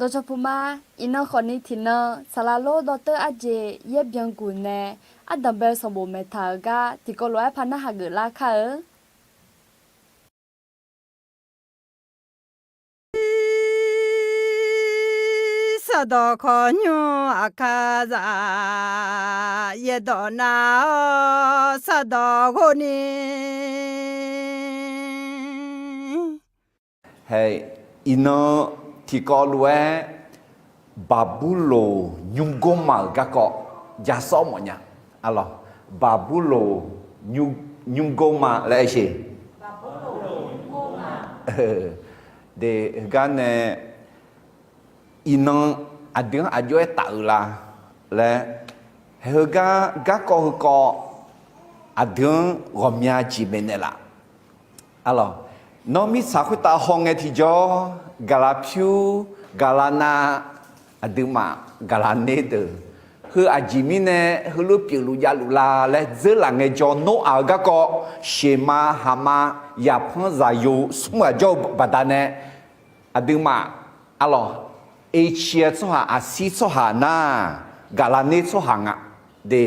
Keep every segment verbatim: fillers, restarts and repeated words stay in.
Dawqcawq puq ma. Iqnan khawfni tiqnan saqlaq lor dawrteur arjeq yaer byan guq nae, ardanq bae-eu sanqbof maeqtaq-euq gar tiqkawv lof-aer par narhaq geuflar kar-eu. Sardawq kawqnymr aqkaqzaq yaerdawq nar-awr sardawq ghov ni. Hae, iqnan tiqkawv lof-aer Baqburloq nymrgor ma-euq garkawv ja sawr mawfnya. Arlawq, Baqburloq nymr, nymrgor ma laer aer sheq. De, heugar nae iqnan aqdui-anr aqjox-aer taf-eu la laer, hae heugar garkawv heukawv aqdui-anr ghawqmya jeq maeqnaeq laf. Arlawq, nawr mirtsaq khoertav hawngae tiqjawr, gaqlaq pyur, gaqlaq nav, aqduimaf gaqlaq ner deuq, heu aqjeq mirnae heulof pyeufluf javluf la laer dzeurlaf ngaejawr, Noraq-euq garkawv, sheqma haqma yaqpanr zaqyo smr ghaq jawr-eu baqdanae, aqduimaf, arlawq, Asia tsawrhaq, Aqsir tsawrhaq nar, gaqlaq ner tsawrhaq nga. De,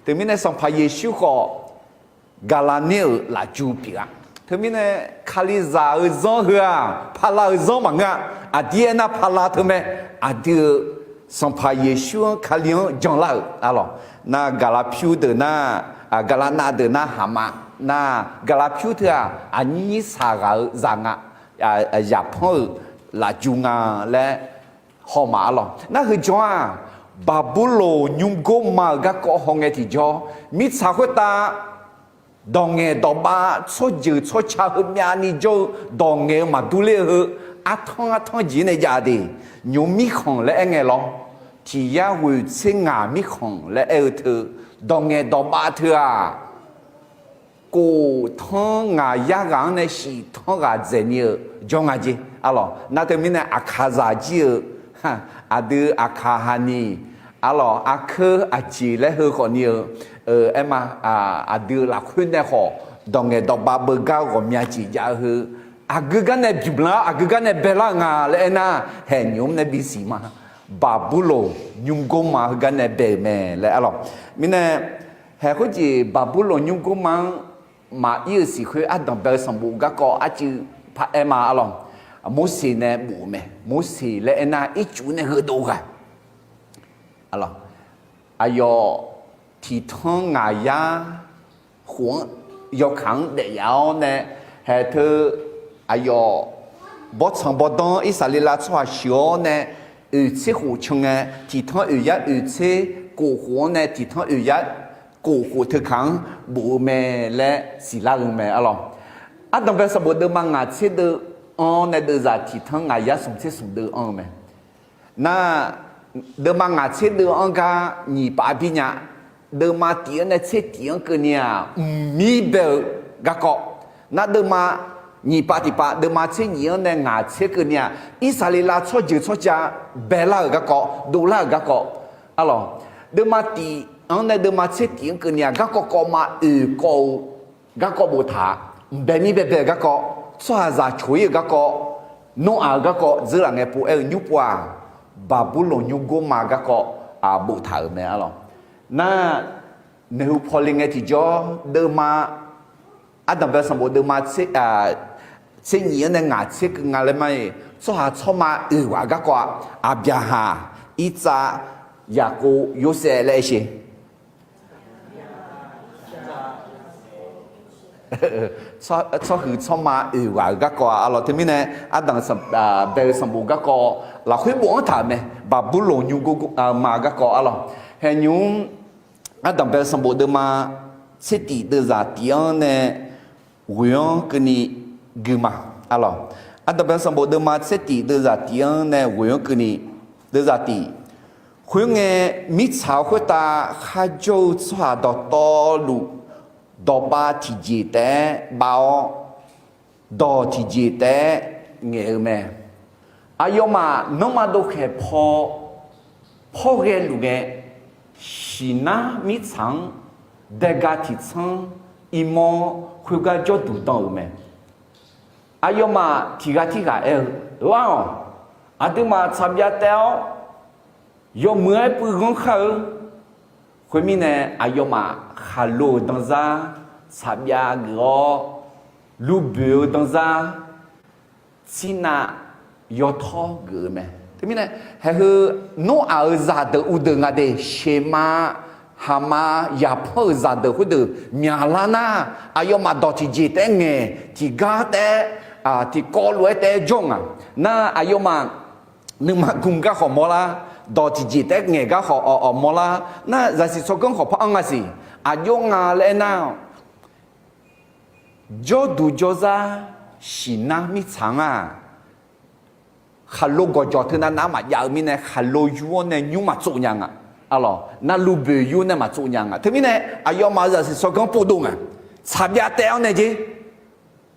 teumirnae Sanqpaq Yeqsur khawf gaqlaq ner-euq lafju pyeuf-a. Teumirnae Kalizaq-eu zanr heu-aq, pala-eu zanr maqngeur-a. Aqdir aernar pala teu mae. Aqdui-euq Sanqpaq Yeqsur-anr Kali-anr janlar-euq arlawq. Nar gaqlaq pyur deuq nar, gaqlaq nav deuq nar haqma, nar gaqlaq pyur teu-aq aqnyir nyir saq ghaq-eu zaq nga, yaqpanr-euq lafju nga laer hawma arlawq. Nar heu jawr-aq, Baqburloq nymrgor ma-euq garkawv hawngae tiqjawr, mirtsaq khoertav dawq ngaeq dawq bav tsawrjeuq tsawrca heumyavni jawr-eu dawq ngaeq-eu maqdur ler-eu heu, artanr artanr jeq nae jav de, nymq-mr mirkhanq laer aer ngae lawr, tiq yar ghoeq tser ngaq mirkhanq laer aer-eu teu, dawq ngaeq dawq bav teu-aq, kof tanr ngaq yar ghaq-anr nae shif tanr ghaq dzaeqni-eu jawr nga jeq arlawq. Nar teumirnae Aqkaqzaq jir-eu, aqdui Aqkaq haqniq arlawq, arkeur aqjeq laer heu khawfni-eu, aerma, aqdui lafkhoer nae khawf dawq ngaeq dawq bav beugar ghawqmya jeq jav-eu heu, aqgeu gar nae bymq lar-awr aqgeu gar nae baelar-eu nga laer aernar, haeq nymq-mr nae bisiq ma. Baqburloq nymrgor ma heugar nae bae-euq mae laer arlawq. Mirnae, haeq khoerjeq Baqburloq nymrgor ma-anr maqir-euq siq khoer ardanq bae-eu sanqbof garkawv arcuiv paraer ma arlawq. Morseq nae bof-eu mae. Morseq laer aernar ircuf nae heudov ghaq. Aqlawq, aqyawf tiq tanr ngaq yar khof-anr yawkaq-anr daef yaf-awr nae, haeq teu aqyawf bawrtsanq bawrdanr Irsaqleqlav tsawrhaq sheuq-awr nae, oeq tser khof can ngae, tiq tanr oeq yar oeq tser kof khof-anr nae tiq tanr oeq yar kof khof teu kaq-anr bof-eu mae laer siqlar-eu mae arlawq. Ardanq bae sanqbof deuvma ngaq tser deuv anr-awr nae deuvzaq tiq tanr ngaq yar smq tser smq deuv anr-eu mae. Nar, deuvma ngaq tser deuv anr gar nyiq pav bi nya. Deuvma tiq-anr nae tser tiq-anr keuvni-aq, mqmir bae-eu garkawv. Nar deuvma nyiq pav tiq pav, deuvma tser nyiq-anr nae ngaq tser keuvni-aq, Irsaqleqlav tsawrjeuq tsawrca baelar-euq garkawv, dovlar-euq garkawv. Arlawq, deuvma tiq-anr nae deuvma tser tiq-anr keuvni-aq, garkawv kawv ma oeq kawv-eu garkawv boftaq-a. Mqbae mir baebae-eu garkawv, tsawrhaqzaq coq-ir-eu garkawv, nawr-aq-eu garkawv dzeurlaf ngae pov-aer-eu nymr pov-aq, Baqburloq nymrgor ma garkawv boftaq-euq mae arlawq. Nar, maeqhu pawle ngae tiqjawr deuvma, ardanq bae sanqbof deuvma tser nyiq-anr nae ngaq tser keuv nga laer ma-iq, tsawrhaq tsawrma oeq ghaq-eu garkawv-aq, Aqbyaqhaq, Irtsav, Yaqkov, Yorsaev laer aer sher. Tsawrhuiq tsawrma oeq ghaq-euq garkawv-aq arlawq, teumirnae ardanq bae-eu sanqbof garkawv lafkhoer bofanr taq-euq mae. Baqburloq nymrgor ma garkawv arlawq. Haeqnymr ardanq bae-eu sanqbof deuvma tser tiq deuvzaq tiq-anr nae ghoeq-anr keuvni gui ma arlawq. Ardanq bae-eu sanqbof deuvma tser tiq deuvzaq tiq-anr nae ghoeq-anr keuvni, deuvzaq tiq. Khoerngae, mirtsaq-eu khoertav kharjawr-eu tsawrhaq dawqtawvluf, dawqbav tiqjeq taef-aer bav-awr, dawq tiqjeq taef-aer ngaeq-eu mae. Aqyawfmaf nanrma dovkhaeq paw, pawr ghae luf ngae, shiqnar mirtsaq-anr daega tiqtsanr irmawr khoergar jawrduq dan-euq mae. Aqyawfmaf tiqghaq tirghaq aer-eu, Lar-awq, Aqduimaf tsaqbyav taev-awr yawmuiq-aer puiv ghanr kar-eu. Khoermirnae, aqyawfmaf khaqlo-euq danzar tsaqbyav geuf-awr, luvboeq-eu danzar tsirnav yawtawr geuf-eu mae. Teumirnae, haeqheu Noraq-euq zaqdeuq uvdeuq nga de, Seqmav, Haqmav, Yaqpanr-euq zaqdeuq khoerdeuq myaqlar nar, aqyawfmaf dawq tiqjeq taef-aer ngaeq, tiqgar taef-aer, tiqkawv lof-aer taef-aer jawr nga. Nar aqyawfmaf nuima gmq gar khawf mawrlar, dawq tiqjeq taef-aer ngaeq gar khawf awq awq mawrlar. Nar zaqsiq tsawrganr khawf par-anr nga siq, aqjox nga laer aernar, jawrduq jawrzar siqnar mirtsaq-anr-aq, khaqlo gawqjawq teunav nav-anr maqjav-eu mirnae, khaqlo yur-awr nae nymr maqtsov nya nga. Arlawq, navluf boeq yur nae maqtsov nya nga. Teumirnae, aqyawfmaf-euq zaqsiq tsawrganr povdov nga. Tsaqbyav taev-awr nae jer,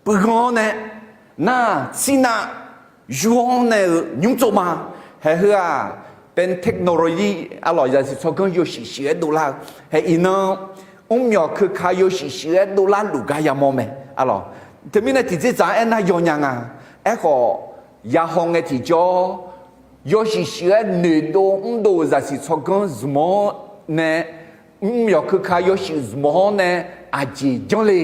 puiv ghanr-awr nae, nar tsirnav yur-awr nae-euq nymr tsov ma. Haeqheu-aq, ben technology, arlawq, zaqsiq tsawrganr yawshuif shuif-aer dovlar-eu, hae iqnan mrmyawq keuka yawshuif shuif-aer dovlar luf gar yamawr mae. Arlawq, teumirnae tiqdzerdzaq-anr aernar yawnya nga. Aerkhawf, yahaw ngae tiqjawr, yawshuif shuif-aer noeqdov mrdov-euq zaqsiq tsawrganr zmq-awr nae, mrmyawq keuka yawshuif zmq-awr nae aqjeq janr le.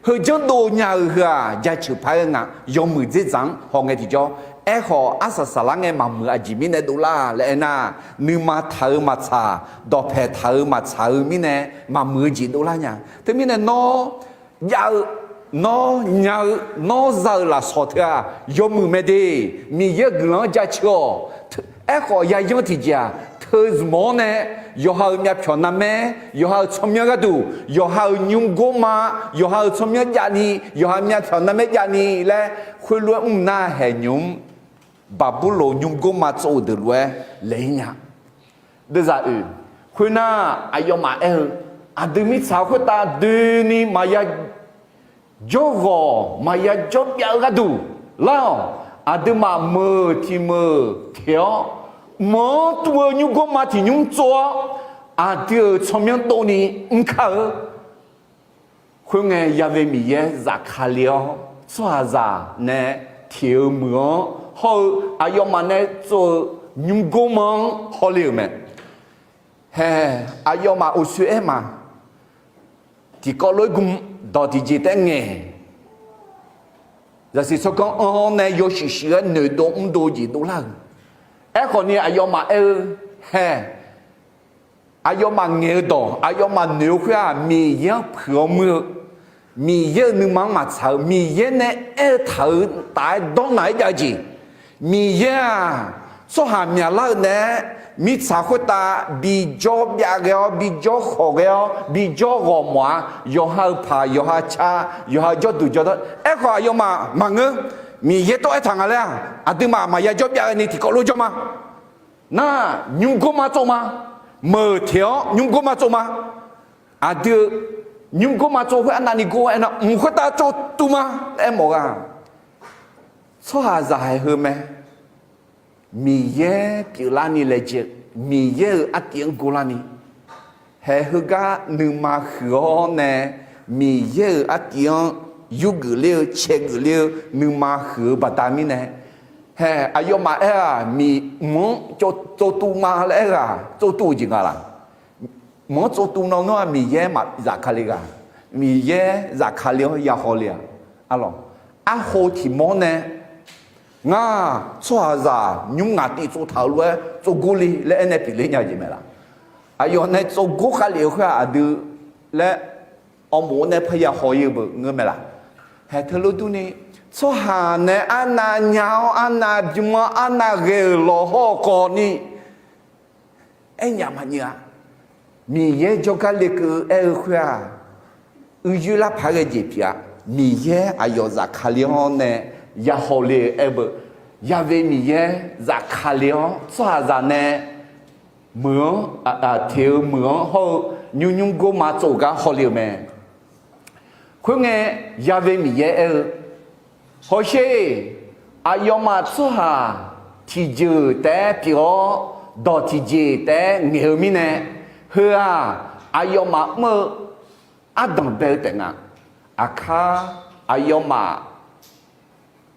Heu janrdov nya-eu heu-aq, jaceuq paq-aer nga. Yawmuiq dzerdzaq-anr haw ngae tiqjawr, aerkhawf arsaq saqlar ngae maqmuiq aqjeq mirnae dovlar laer aernar, nuima taq-eu maqtsaq, dawqpaeq taq-eu maqtsaq-eu mirnae maqmuiq-eu jeq dovlar nya. Teumirnae nawr jav-eu, nawr nya-eu, nawr za-euq lafsawq teu-aq, yawmuiq mae de. Miqyaer-euq guiqlanq-anr jaceuq-awq. Aerkhawf, yayanr tiqjeq-aq, teu zmq-awr nae, yawqha-euq myavpyawq narmaer, yawqha-euq tsawrmyanr gharduq, yawqha-euq nymrgor ma, yawqha-euq tsawrmyanr javni, yawqha myavpyawq narmaer javni laer khoerlof-aer mr nar haeq nymq-mr Baqburloq nymrgor ma tsov-euq deuq lof-aer laeq-ir nya. Deuvzaq oeq, khoernar, aqyawfmaf aer-eu, aqdui mirtsaq khoertav doeni maqya jawrghawq maqya jawrbyav-eu gharduq lar-awq. Aqduimaf meuq tiq meuq teq-awr, meuq-anr tuv-eu nymrgor ma tiq nymr tsov-awr, aqdui-euq tsawrmyanr dovni mr kar-eu. Khoerngae, Ya've Miqyaer zafkale-awr, tsawrhaqzaq nae teq-eu meuq-anr hawr-eu aqyawfmaf nae tsov-eu nymrgor ma-anr hawle-euq mae. Hae, aqyawfmaf uqshoe aer ma. Tiqkawv lof-aer gm, dawq tiqjeq taef-aer ngaeq, zaqsiq tsawrganr anr-awr nae yawshuif shuif-aer noeqdov mrdov jeq dovlar-euq. Aerkhawf ni aqyawfmaf aer-eu, hae, aqyawfmaf ngaeq-eu dawq, aqyawfmaf noeq-eu khoer-aq, Miqyaer-anr puiq-awr muir-eu, Miqyaer-euq nuima-anr maqtsaq-eu, Miqyaer nae aer-eu taq-euq taf-aer dawrnaq-aer jav-eu jeq, Miqyaer-aq, tsawrhaq myaqlar-eu naeq-aer, mirtsaq khoertav bijawr byav ghae-awr, bijawr khawq ghae-awr, bijawr ghawq mawf-a. Yawqha-euq paq, yawqha ca, yawqha-euq jawrduq jawrdawr. Aerkhawf, aqyawfmaf maqngeur. Miqyaer tawv aertaq nga laer-aq, aqduimaf maqya jawr byav-eu ni tiqkawv lof jawr ma. Nar, nymrgor ma tsov ma. Meuq teq-awr nymrgor ma tsov ma. Aqdui-eu nymrgor ma tsov khoer arnavni gor-aer nar, mq khoertav tsov tuv ma laer aermawf ghaq. Tsawrhaqzaq haeq heu mae. Miqyaer pyeuflarni laejae, Miqyaer-euq artiv-anr gorlarni, haeq heugar nuima huiq-awr nae, Miqyaer-euq artiv-anr yurgeuf ler-eu, caegeuf ler-eu, nuima huiq-eu baqda mirnae, hae, aqyawfmaf aer-aq, mq-anr tsov tuv ma laer aer ghaq tsov tuv-eu jeq nga laq? Mq-anr tsov tuv nan nawr-aq, Miqyaer maqzafkale ghaq? Miqyaer zafkale-awr yahaw le-aq? Arlawq, arho tiq mawr nae, ngar tsawrhaqzaq nymr ngaq tiv tsov taq-euq lof-aer tsov gor le laer aernae pyeufler nya-eu jeq mae laq? Aqyawf nae tsov gor khavlef-eu khoer-aq aqdui laer awrmof-anr nae parya haw-ir-eu beu ngeur mae laq? Haeq teulof durni, tsawrhaq nae arnav nya-awr arnav bym-anr arnav ghae-euq lawq hawr-eu khawf ni, aernyaf maqnyeuv-a. Miqyaer jawrgar lekeuv aer-eu khoer-aq, uicuiv lar paq-aer ghae jeq pyeuf-a. Miqyaer aqyawf zafkale-awr nae yahaw le-eu aer-eu beu, Ya've Miqyaer zafkale-awr tsawrhaqzaq nae meuq-anr, teq-eu meuq-anr hawr-eu nymr nymr gor ma tsov-euq gar hawle-euq mae. Khoerngae, Ya've Miqyaer aer-eu, hawsher, aqyawfmaf tsawrhaq tiqjeuq taef-aer pyeuf-awr, dawq tiqjeq taef-aer ngaeq-eu mirnae, heu-aq, aqyawfmaf mr-eu ardanq bae-eu taef nga. Aqkar aqyawfmaf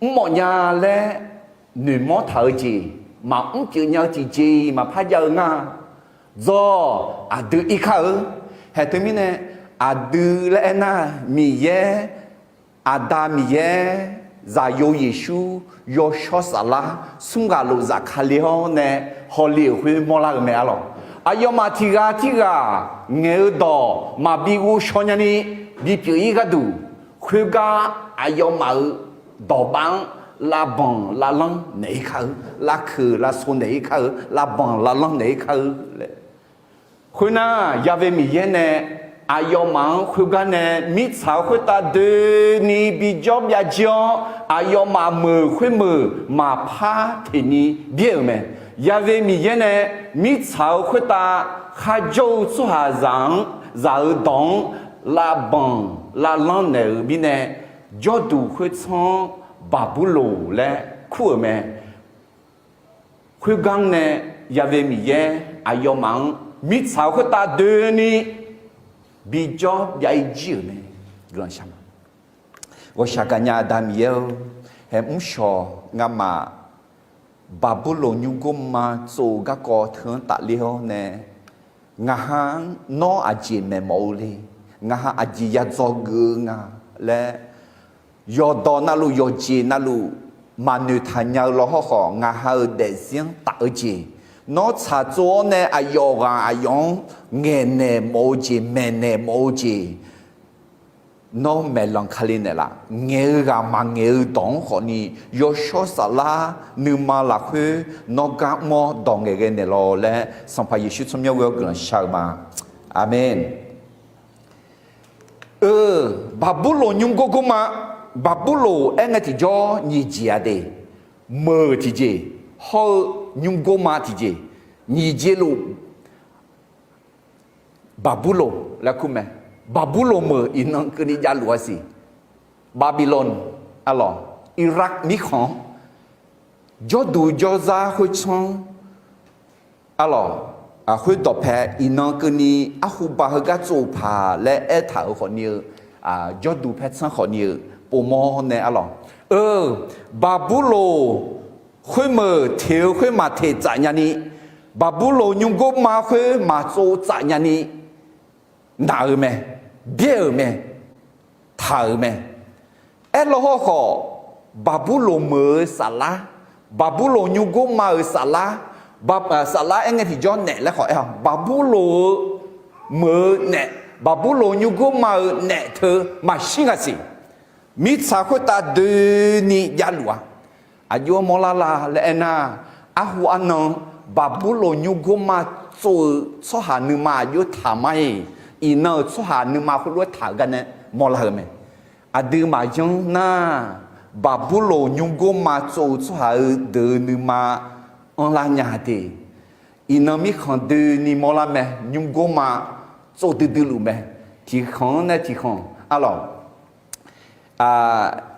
mrmawf nya laer noeqmawr taq-eu jeq, maqmr pyeuf nya-eu tiqjeq-iq maqpar jav-eu nga. Dzawr, aqdui ir kar-eu. Haeq teumirnae, aqdui laer aernar, Miqyaer, Aqda Miqyaer, Zaqyo Yeqsur, Yawshawr Saflar, smr ghaq lof zafkale-awr nae hawle-euq khoer mawrlar-eu mae arlawq. Aqyawfmaf tiq ghaq tirghaq ngaeq-eu dawq maqbi ghovshaw nyani bipyeuf-ir gharduq, khoergar aqyawfmaf-euq dawqbav-anr lavbanq lavlanr naeq-ir kar-eu, lavkeuq lavso naeq-ir kar-eu, lavbanq lavlanr naeq-ir kar-eu laer. Khoernar, Ya've Miqyaer nae aqyawfmaf-anr khoergar nae mirtsaq-eu khoertav doeni bijawr byav jir-awr, aqyawfmaf meuq khoermeuq maqpar teqni byaer-euq mae. Ya've Miqyaer nae mirtsaq-eu khoertav kharjawr-eu tsawrhaqzaq-anr zaq-eu dawq-anr lavbanq lavlanr naeq-euq mirnae, jawrduq khoertsanr-anr Baqburloq laer kur-euq mae. Khoergar nae Ya've Miqyaer aqyawfmaf-anr mirtsaq-eu khoertav doeni bijawr byav-ir jir-euq mae. Guiqlanq shar ma. Ghawqshaq gaqnya Aqda Miqyaer-or, haeq mrshawq ngamaf Baqburloq nymrgor ma tsov-eu garkawv teu-anr tafler-awr nae, ngaq ha-anr nawr aqjeq maeqmawf-eu le, ngaq ha aqjeq ya dzawgeuf-eu nga laer, yawqdawq navluf yawqjeq navluf maqnoeq taq nya-eu law hawrkhawf, ngaq ha-euq daefzir-anr taf-eu jeq, nawr tsaqtsov-awr nae aqyawf ghaq aqyawf-anr ngaeqnaeq mawf-eu jeq, maeqnaeq mawf-eu jeq, nawr maeqlanq kale naeqlaf. Ngaeq-eu ghaq maqngaeq-eu dawq-anr khawfni, Yawshawr Saflar nuima lafkhoer nawr gar mr-awr dawq ngaeqghae naeqlawq laer, Sanqpaq Yeqsur tsawrmyanr ghoe-awr guiqlanq shar-eu ma. Aqmeq. Eu, Baqburloq nymrgor gor ma. Baqburloq aer ngae tiqjawr nyiq jeq-a de. Meuq tiqjeq, hawr-eu nymrgor ma tiqjeq, nyiq jeq luf Baqburloq laer kur mae. Baqburloq meuq iqnan keuvni javluf-a siq. Babilon, arlawq, Iraq mirkhanq-anr, jawrduq jawrzar khoertsanr, arlawq, khoer dawqpae iqnan keuvni arhuba heugar tsov-eu paq laer aertaq-euq khawfni-eu, jawrduq paertsanr khawfni-eu povmawr nae arlawq. Eu, Baqburloq khoermeuq teq-eu khoer maqteq tsaf nyani, Baqburloq nymrgor ma khoer maqtsov tsaf nyani, naq-eu mae, byaer-euq mae, taq-euq mae. Aerlaw hawrkhawf, Baqburloq meuq-eu saflar, Baqburloq nymrgor ma-euq saflar, saflar aer ngae tiqjawr naef laer khawf aer-awq. Baqburloq-eu meuq-eu naef, Baqburloq nymrgor ma-euq naef teu maqshir nga siq. Mirtsaq khoertav doeni javluf-a. Aqjox-aer mawrlar la laer aernar, arhu arnan Baqburloq nymrgor ma tsov-eu tsawrhaq nuima aqjox taq ma-iq, iqnan-euq tsawrhaq nuima khoerlof-aer taq-eu gar nae mawrlar-eu mae. Aqdui maqyanr nar, Baqburloq nymrgor ma tsov-eu tsawrhaq-eu deuq-eu nuima anrlar nya de. Iqnan mirkhanq doeni mawrlar mae, nymrgor ma tsov duidui luf mae. Tiqkhanq-anr nae tiqkhanq arlawq,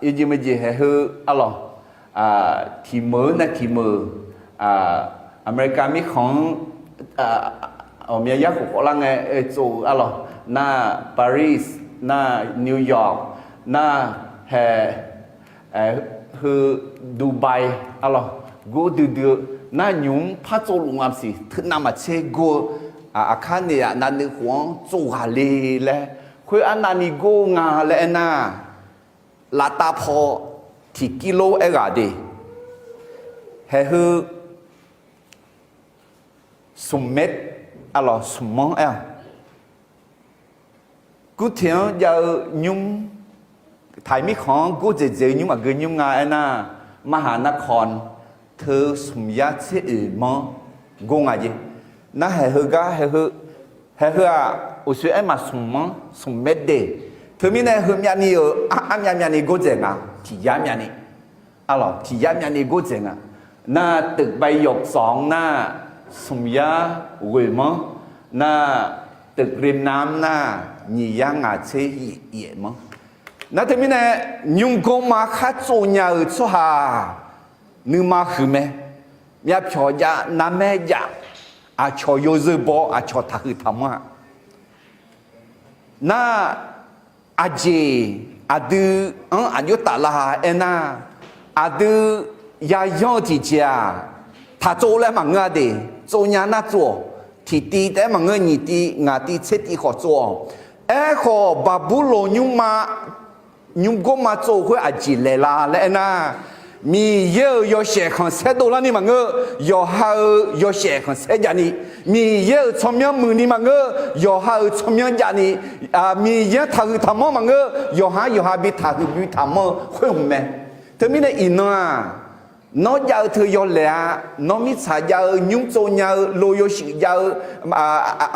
yawjeq meujeq haeq heu arlawq, tiq meuq-anr nae tiq meuq, America mirkhanq-anr ghawqmya yarkhof khawflar ngae oe tsov-eu arlawq, nar Paris, nar New York, nar hae heu Dubai arlawq, gor duidui-eu nar nymq-mr par tsovluf nga siq. Teunav maqtser gor-eu aqkar naeq-aq navnuiv khof-anr tsov ghaq le laer, khoer arnavni gor-eu nga laer aernar, lavtav paw tiq kir lor aerghaq de. Haeq heu smq maer, arlawq, smq manr aer-aq, gurteq-anr jav-eu nymr, taiq mirkhanq-anr gordzaeq dzaeq-eu nymr maqgeu nymr nga aernar, maqhaq narkawq teu smq yar tser oeq manr gor nga jeq. Nar haeq heugar, haeq heu, haeq heu-aq, uqshoe aer maq smq manr, smq maer de. Teumirnae heumyavni-euq armyav myavni gordzaeq nga, tiq yar myavni. Arlawq, tiq yar myavni gordzaeq nga. Nar ตึกใบหยก-anr nar, smq yar ghoeq manr, nar ตึกริมน้ำ-anr nar, nyiq yar ngaq tser yaef manr. Nar teumirnae, nymrgor ma khar tsov nya-euq tsawrhaq nuima huiq mae. Myavpyawq jav, narmaer jav, aqcawq yawzeu baw, aqcawq taqhuiq taqmanr-a. Nar, aqjeq aqdui-anr aqjox taflar aernar, aqdui yayanr-eu tiqjeq-aq, taqtsov laer maqngeur-a de. Tsovnya nar tsov-awq. Tiqtiv taef-aer maqngeur, nyiq tiv, ngaq tiv, tser tiv khawf tsov-awq. Aerkhawf, Baqburloq nymrma, nymrgor ma tsov-eu khoer aqjeq laeq la laer aernar, Miqyaer-euq yawshaef khanqsaer dovlarni maqngeur, yawqha-euq yawshaef khanqsaer javni, Miqyaer-euq tsawrmyanr muiqni maqngeur, yawqha-euq tsawrmyanr javni, Miqyaer-anr taqhuiq taqmanr maqngeur, yawqha-anr yawqha bi taqhuiq bi taqmanr-eu khoer hmq mae. Teumirnae iqnan-aq, nawr jav-eu teu yawlaeq-a. Nawr mirtsaq jav-eu, nymr tsovnya-eu, lo yawshuif jav-eu,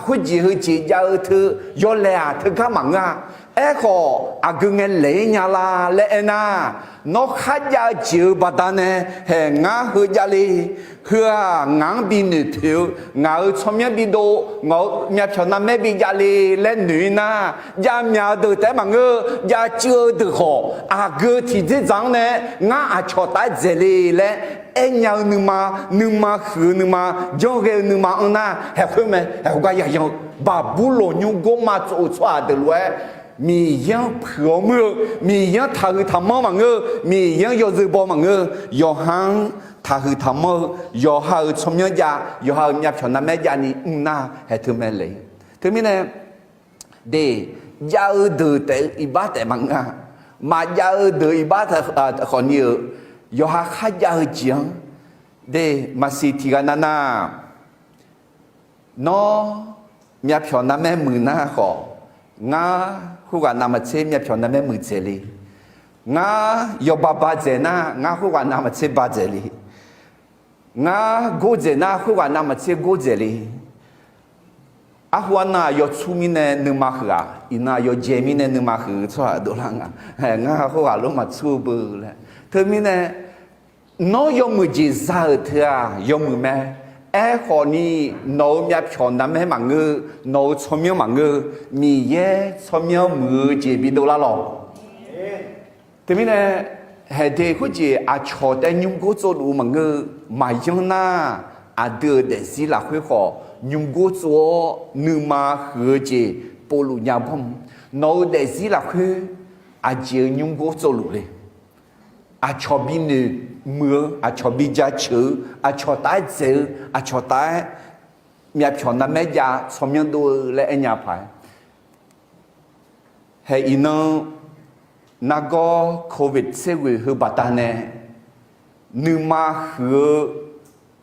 khoerjeq heujeq jav-eu teu yawlaeq-aq, teugar maqngeur-a. Aerkhawf, aqgeu ngae laeq-ir nya la laer aernar, nawr kharjav-eu jeq-euq baqdanae, haeq ngar heu javle. Heu-aq, ngaq-anr bi noeqpoeq-eu, ngaq-euq tsawrmyanr bidov, ngaq-euq myavpyawq navmaer bi javle laer noeq-ir nar, javmyaq-eu deuq taef-aer maqngeur, javcuiv-eu deuq khawf, aqgeu tiqdzerdzaq-anr nae ngar aqcawq taf-aer dzaeq le laer aernya-eu nuima, nuima huiq-eu nuima, janrghae-eu nuima-anr nar, haeq khoer mae. Haeq khoergar yayan-eu Baqburloq nymrgor ma tsov-eu tsawrhaq deuq lof-aer, Miqyaer-anr puiq-awr muir-eu, Miqyaer-anr taqhuiq taqmanr maqngeur-eu, Miqyaer-anr yawzeu baw maqngeur-eu, yawqha-anr taqhuiq taqmanr-eu, yawqha-euq tsawrmyanr jav, yawqha-euq myavpyawq navmaer javni mr nar, haeq teu mae le. Teumirnae, de, jav-eu deuq taef-eu iqbax taef maqngeur-a. Maqjav-eu deuq iqbax taef khawfni-euq, yawqha kharjav-eu jeq-anr, de, maqsiq tiqghaq navnav, nawr myavpyawq navmaer muiq nar khawf, ngar khoerghaq navmaqtser myavpyawq navmaer muiqdzaeq le. Ngar yawba ba dzaeq nar, ngar khoerghaq navmaqtser ba dzaeq le. Ngar gordzaeq nar, khoerghaq navmaqtser gordzaeq le. Arhu arnan-aq yawtsur mirnae nuima huiq-aq, iqnan-aq yawjae mirnae nuima huiq-eu tsawrhaq dovlar nga. Ngar khoerghaq lof maqtsur-eu beu laer. Teumirnae, nawr yawmuiq jeq za-euq teu-aq yawmuiq mae. Aerkhawfni, nawq-euq myavpyawq navmaer maqngeur, nawq-euq tsawrmyanr maqngeur, Miqyaer tsawrmyanr muiq-eu jeq bidov lar lawq. Teumirnae, haeqde khoerjeq aqcawq taef nymrgor tsovluf-eu maqngeur, maqyanr nar, aqdui-euq daefzir lafkhoer khawf nymrgor tsov-awr nuima huiq-eu jeq povluf nya bawr. Nawq-euq daefzir lafkhoer aqjeq-eu nymrgor tsovluf le. Aqcawq bi noeq muiq-eu, aqcawq bi jaceuq-eu, aqcawq taf-aer dzaeq-eu, aqcawq taf-aer myavpyawq navmaer jav tsawrmyanr dov-eu laer aernya paq-aer, haeq iqnan nargawr Covid tser ghoeq heu baqdanae nuima huiq-eu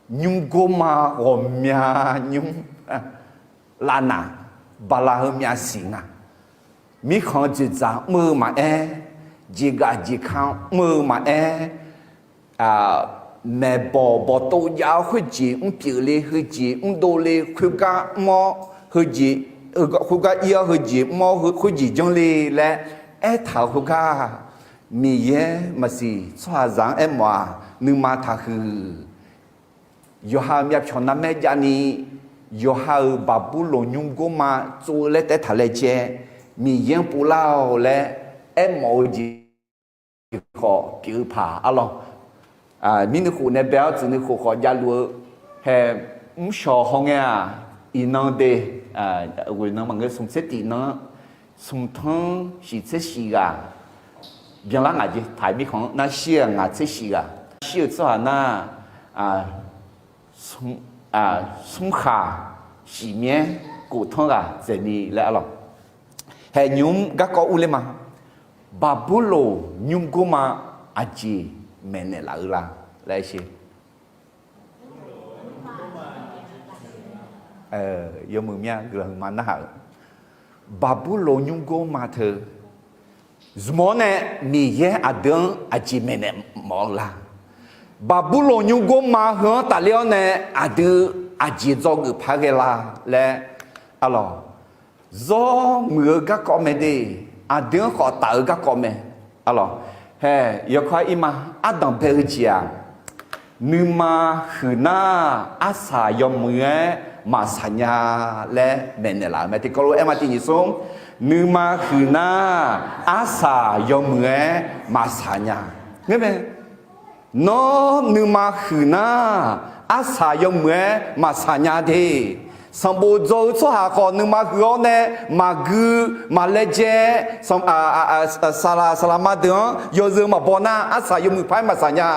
nymrgor ma ghawqmya nymr lavnaq bala heu myavsiq nga. Mirkhanq dzoeqdzaq mr-eu maqaer, jeqgaf jeqka mr-eu maqaer, maeqbawq bawqtov jav-awr khoerjeq mrpyeuf le, heujeq mrdov le, khoergar mr-awr heujeq, khoergar ir-awr heujeq mr-awr khoerjeq janr le laer aertaq-euq khoergar, Miqyaer maqsiq tsawrhaqzaq-anr aermawf-aq, nuima taqhuiq. Yawqha-euq myavpyawq navmaer javni, yawqha-euq Baqburloq nymrgor ma tsov-eu laer taef-aer taq laejae, Miqyaer-anr povlar-awq laer aermawf-eu jeq khawf pyeuf-eu paq arlawr. Mirnuikhof nae bae-awr tsuif nuikhof khawf javluf-eu hae, mrshawq hawngae-aq, iqnan de, ghoeqnan maqngeur smq tser tif nan, smq tanr shiq tser shiq ghaq byanlar ngaq jeq. Taq-euq mirkhanq-anr nar shir-aq ngaq tser shiq ghaq shir-eu tsawrhaq nar, smrkhaq shiq myaer kof tanr ghaq dzaeqni laer arlawr. Haeq nymq-mr garkawv urler ma. Baqburloq nymrgor ma aqjeq maeqnaeq laf-eu la laer sher. Yawmuiq mya guiqlanq huiqma narhaq-euq Baqburloq nymrgor ma teu zmq-awr nae Miqyaer aqdui-anr aqjeq maeqnaeq mawf-eu la? Baqburloq nymrgor ma heu-anr tafler-awr nae aqdui aqjeq dzawgeuf paq-aer ghae la laer arlawr. Zawr muiq-eu garkawv mae de, aqdui-anr khawf taf-eu garkawv mae. Arlawr, hae, yawkawr-aer ir ma. Ardanq bae-eu jeq-aq, nuima huiq nar, arsaq yawmuiq-aer maqsaq nya laer maeqnaeq laf-euq mae. Tiqkawv lof-aer aer ma, tiq nyiq smr, nuima huiq nar, arsaq yawmuiq-aer maqsaq nya. Ngeurmae, nawr nuima huiq nar, arsaq yawmuiq-aer maqsaq nya de. Sanqbof dzaw-eu tsawrhaq khawf nuima huiq-awr nae maqgui maqlaejae, saqlaq saqlaqma deuq-anr yawzeu maqbaw nar, arsaq yawmuiq paq-aer maqsaq nya.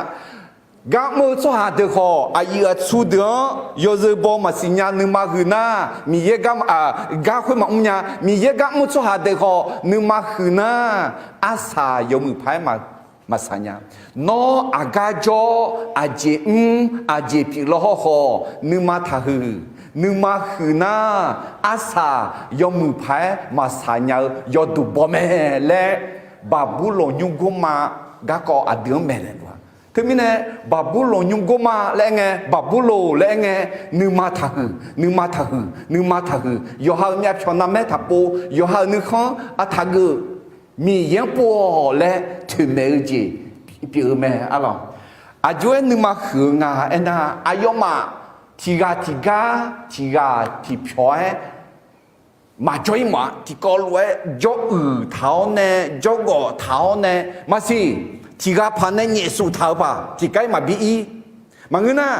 Gar mr-eu tsawrhaq deuq khawf, aqyuif aqtsu deuq-anr yawzeu baw maqsiq nya nuima huiq nar, Miqyaer gar, gar khoer maqmr nya. Miqyaer gar mr-eu tsawrhaq deuq khawf nuima huiq nar, arsaq yawmuiq paq-aer maqsaq nya. Nawr aqgar jawr, aqjeq mr, aqjeq pyeuf law hawrkhawf, nuima taqhuiq. Nuima huiq nar, arsaq yawmuiq paq-aer maqsaq nya-eu yawduq baw mae laer, Baqburlawq nymrgmr ma garkawv aqdui-anr maeqnaeq luf-a. Teumirnae, Baqburlawq nymrgmr ma laer aer ngae, Baqburlawq laer aer ngae, nuima taqhuiq, nuima taqhuiq, nuima taqhuiq. Yawqha-euq myavpyawq narmaer taqpov, yawqha-euq nuikhanr artaq geuf, Miqyaer-anr pov-awq laer toeqmaeq-eu jeq pyeuf-eu mae arlawq. Aqjox-aer nuima huiq-eu nga aernar, aqyawfmaf tiqghaq tiqgar, tiqghaq tiqpyawq-aer maqjawr-ir mawf-a. Tiqkawv lof-aer jawr uiq taq-awr nae, jawrgawf taq-awr nae maqsiq, tiqghaq paq nae nyaefsuf taq-eu paq tiqkar-ir maqbi ir. Maqngeur nar,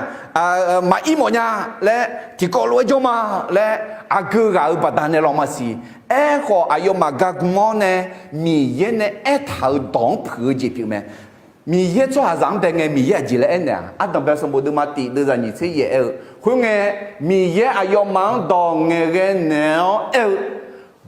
maqir mawf nya laer, tiqkawv lof-aer jawr ma laer, aqgeu ghaq-euq baqdanae lawq maqsiq. Aerkhawf, aqyawfmaf gargm-awr nae Miqyaer nae aertaq-euq dawq-anr puiq-eu jeq pyeuf mae. Miqyaer tsawrhaqzaq-anr bae ngae, Miqyaer aqjeq laer aernaeq-aq, Ardanqbae sanqbof deuvma tiq deuvzaq nyiq tser yaef aer-eu khoerngae, Miqyaer aqyawfmaf-anr dawq ngaeqghae naeq-awr aer-eu,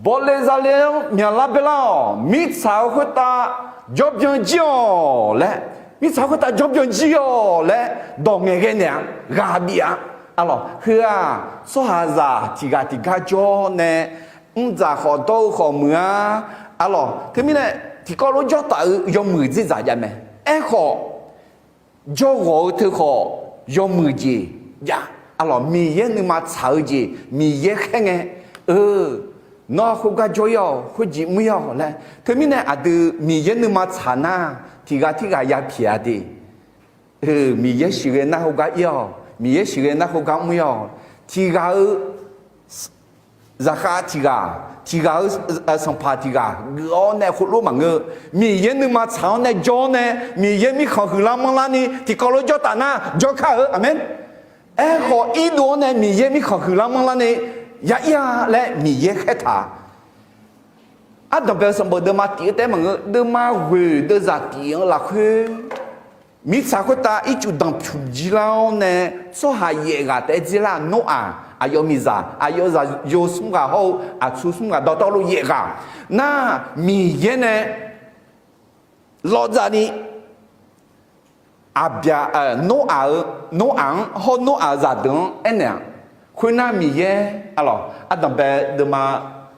Bawle zale-anr myaqlar baelar-awq. Mirtsaq-eu khoertav jawrbyan jir-awq laer, mirtsaq khoertav jawrbyan jir-awq laer dawq ngaeqghae naeq-a. Ghaq bif-a. Arlawq, heu-aq, tsawrhaqzaq tiqghaq tiqgar jawr nae mrdzaq khawf dawr-eu khawf muiq-a. Arlawq, teumirnae tiqkawv lof jawr taf-eu yawmuiq dzerdzaq jav mae. Aerkhawf, jawrghawq-eu teu khawf yawmuiq jeq jav. Arlawq, Miqyaer nuima tsaq-eu jeq Miqyaer khaer ngae, eu, nawr khoergar jawr-ir-awq, khoerjeq mr-ir-awq laer. Teumirnae aqdui Miqyaer nuima tsaq nar, tiqghaq tirghaq yapyaeq-a de. Eu, Miqyaer sheuqghae nar khoergar ir-awq, Miqyaer sheuqghae nar khoergar mr-ir-awq. Tiqghaq-eu zaqkhav tiqghaq, tiqghaq-eu sanqpaq tiqghaq geuf-awr nae khoerlof maqngeur-eu, Miqyaer nuima tsaq-awr nae jawr-awr nae, Miqyaer mirkhanq huiqlar manrlarni tiqkawv lof jawr taf nar jawrkar-eu. Aqmeq. Aerkhawf, irdov-awr nae Miqyaer mirkhanq huiqlar manrlarni ya ir-a laer Miqyaer khaertaq. Ardanqbae sanqbof deuvma tiq-eu taef-aer maqngeur, deuvma ghoeq deuvzaq tiq-anr lafkhoer, mirtsaq khoertav ircuf danqpymq jir lar-awr nae, tsawrhaq yaef ghaq taef-aer dzer lar, Noraq aqyawf miqzaq, aqyawf zaqyo smr ghaq hawr-eu aqtsu smr ghaq dawqtawvluf yaef ghaq nar, Miqyaer nae lawvdzavni Aqbyaq, Noraq-eu, Noraq-anr hawr Noraq-eu zaqdeuq-anr aernaeq-aq, khoernar Miqyaer, arlawq, ardanqbae deuvma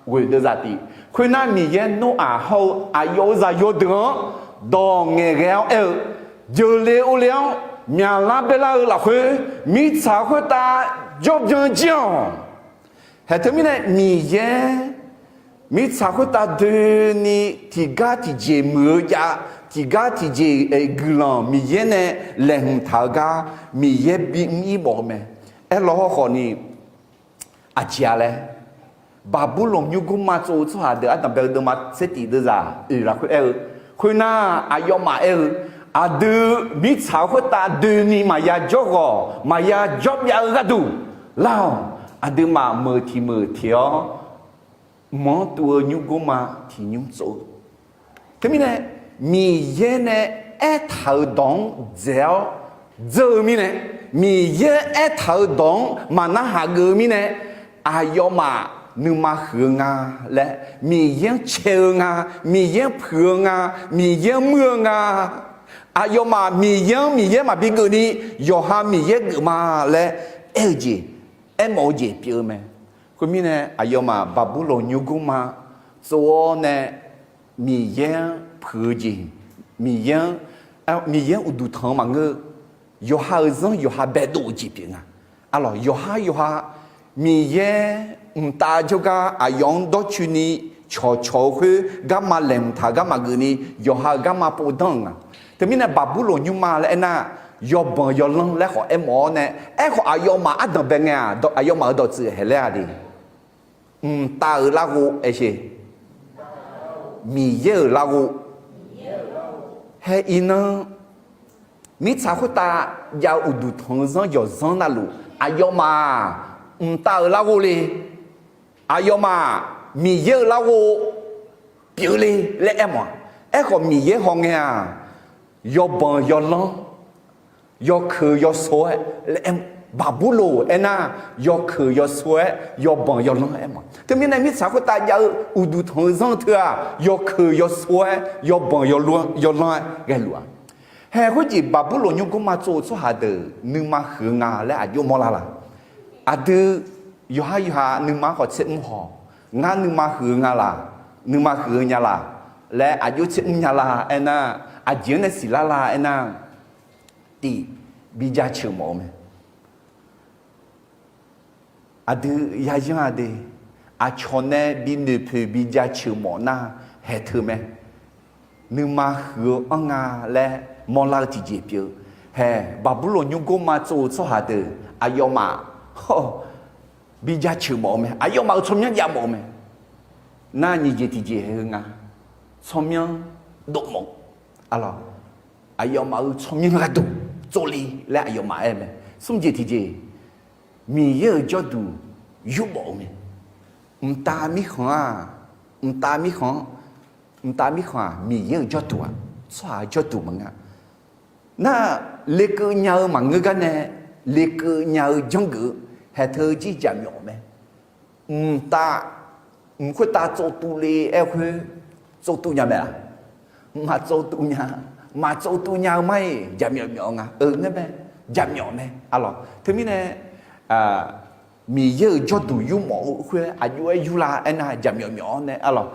ghoeq deuvzaq tiq, khoernar Miqyaer Noraq hawr-eu aqyawf-euq zaqyo deuq-anr dawq ngaeqghae-awr aer-eu, jeuqle ovle-awr myaqlar baelar-eu lafkhoer, mirtsaq khoertav jawrbyan jir-awq. Haeq teumirnae Miqyaer mirtsaq khoertav doeni tiqgar tiqjeq muiq-eu jav, tiqgar tiqjeq guiqlanq Miqyaer nae laeqhmq taq-eu gar Miqyaer bimr-ir mawf-eu mae. Aerlaw hawrkhawf ni, aqjeq-a laer, Baqburlawq nymrgmr ma tsov-eu tsawrhaq deuq ardanqbae-eu deuvma tser tiq deuvzaq oeq lafkhoer aer-eu, khoernar aqyawfmaf aer-eu, aqdui mirtsaq-eu khoertav doeni maqya jawrghawq maqya jawrbyav-eu gharduq, lar-awq. Aqduimaf meuq tiq meuq teq-awr, mq-anr tuv-eu nymrgmr ma tiq nymr tsov-eu. Teumirnae, Miqyaer nae aertaq-euq dawq-anr dzaeq-awr dzeur-eu mirnae, Miqyaer aertaq-euq dawq-anr maqnarhaq geuf-eu mirnae, aqyawfmaf nuima huiq-eu nga laer, Miqyaer-anr cae-eu nga, Miqyaer-anr puiq-eu nga, Miqyaer-anr muir-eu nga. Aqyawfmaf Miqyaer-anr Miqyaer maqbi geufni, yawqha Miqyaer geuf ma laer aer-eu jeq, aermawf-eu jeq pyeuf-eu mae. Khoermirnae, aqyawfmaf Baqburlawq nymrgmr ma tsov-awr nae, Miqyaer-anr puiq-eu jeq, Miqyaer-anr, Miqyaer-anr uqduq tanq-eu maqngeur-eu, yawqha-euq zanr yawqha baedov-eu jeq pyeuf nga. Arlawq, yawqhar yawqha Miqyaer mqtav jawrgar aqyawf-anr dawrcoeni cawqcawq-eu khoer garma laeqhmq taq-eu garma geufni, yawqha-euq garma pov danr-euq nga. Teumirnae Baqburlawq nymrma laer aernar, yawbanq yawlanr laer khawf aermawf-awr nae, aerkhawf aqyawfmaf ardanqbae ngae-aq, aqyawfmaf-euq dawqtsuif haeq laer-a de. Mqtav-euq larghov aershe, Miqyaer-euq larghov. Haer iqnan, mirtsaq khoertav jav-eu uqduq tanq-eu zanr yawqzanr navluf, aqyawfmaf-aq, mqtav-euq larghov le, aqyawfmaf Miqyaer-euq larghov pyeuf le laer aermawf-a. Aerkhawf Miqyaer hawngae-aq, yawbanq yawlanr yawkeuq yawso-aer laer aer, Baqburloq aernar, yawkeuq yawso-aer yawbanq yawlanr-aer ma. Teumirnae mirtsaq khoertav jav-eu uqduq tanq-eu zanr teu-aq, yawkeuq yawso-aer yawbanq yawlanr-aer ghaeluf-a. Hae khoerjeq Baqburloq nymrgmr ma tsov-eu tsawrhaq deuq nuima huiq-eu nga laer aqjox mawrlar la? Aqdui yawqha yawqha nuima khawf tser mr haw, ngar nuima huiq-eu nga laq, nuima huiq-eu nya laq laer aqjox tser mr nya la aernar, aqjeq-anr nae siqlar la aernar, tiq, bi jaceuq mawf-eu mae. Aqdui yayanr-a de, aqcawq nae bi noeqpoeq bi jaceuq mawf nar, haeqteu mae. Nuima huiq-eu anr nga laer mawrlar-eu tiqjeq pyeuf-eu. Hae, Baqburloq nymrgmr ma tsov-eu tsawrhaq deuq aqyawfmaf, hawr, bi jaceuq mawf-eu mae. Aqyawfmaf-euq tsawrmyanr jav mawf-eu mae. Nar nyiq jeq tiqjeq hae-eu nga. Tsawrmyanr dov mawf-eu, aqlawq, aqyawfmaf-euq tsawrmyanr gharduq tsovle laer aqyawfmaf aer-eu mae. Smr jeq tiqjeq, Miqyaer-euq jawrduq yurmawf-eu mae. Mqtav mirkhanq-aq, mqtav mirkhanq-anr, mqtav mirkhanq-aq Miqyaer-euq jawrduq-aq, tsawrhaq-euq jawrduq maqngeur. Nar, lekeuv nya-eu maqngeur gar nae, lekeuv nya-eu janrgeuf-eu haeqteu jir jaqmyawf mae. Mqtav, mq khoertav tsovtuv le aer khoer, tsovtuv nya mae-aq? Maqtsovtuv nya, maqtsovtuv nya-eu mar-iq jaqmyawf myawf-eu nga. Aer-eu ngaer mae, jaqmyawf mae, aqlawq. Teumirnae, Miqyaer-euq jawrduq yurmawf-eu khoer aqjox-aer yurlar aernar, jaqmyawf myawf-awr nae, aqlawq,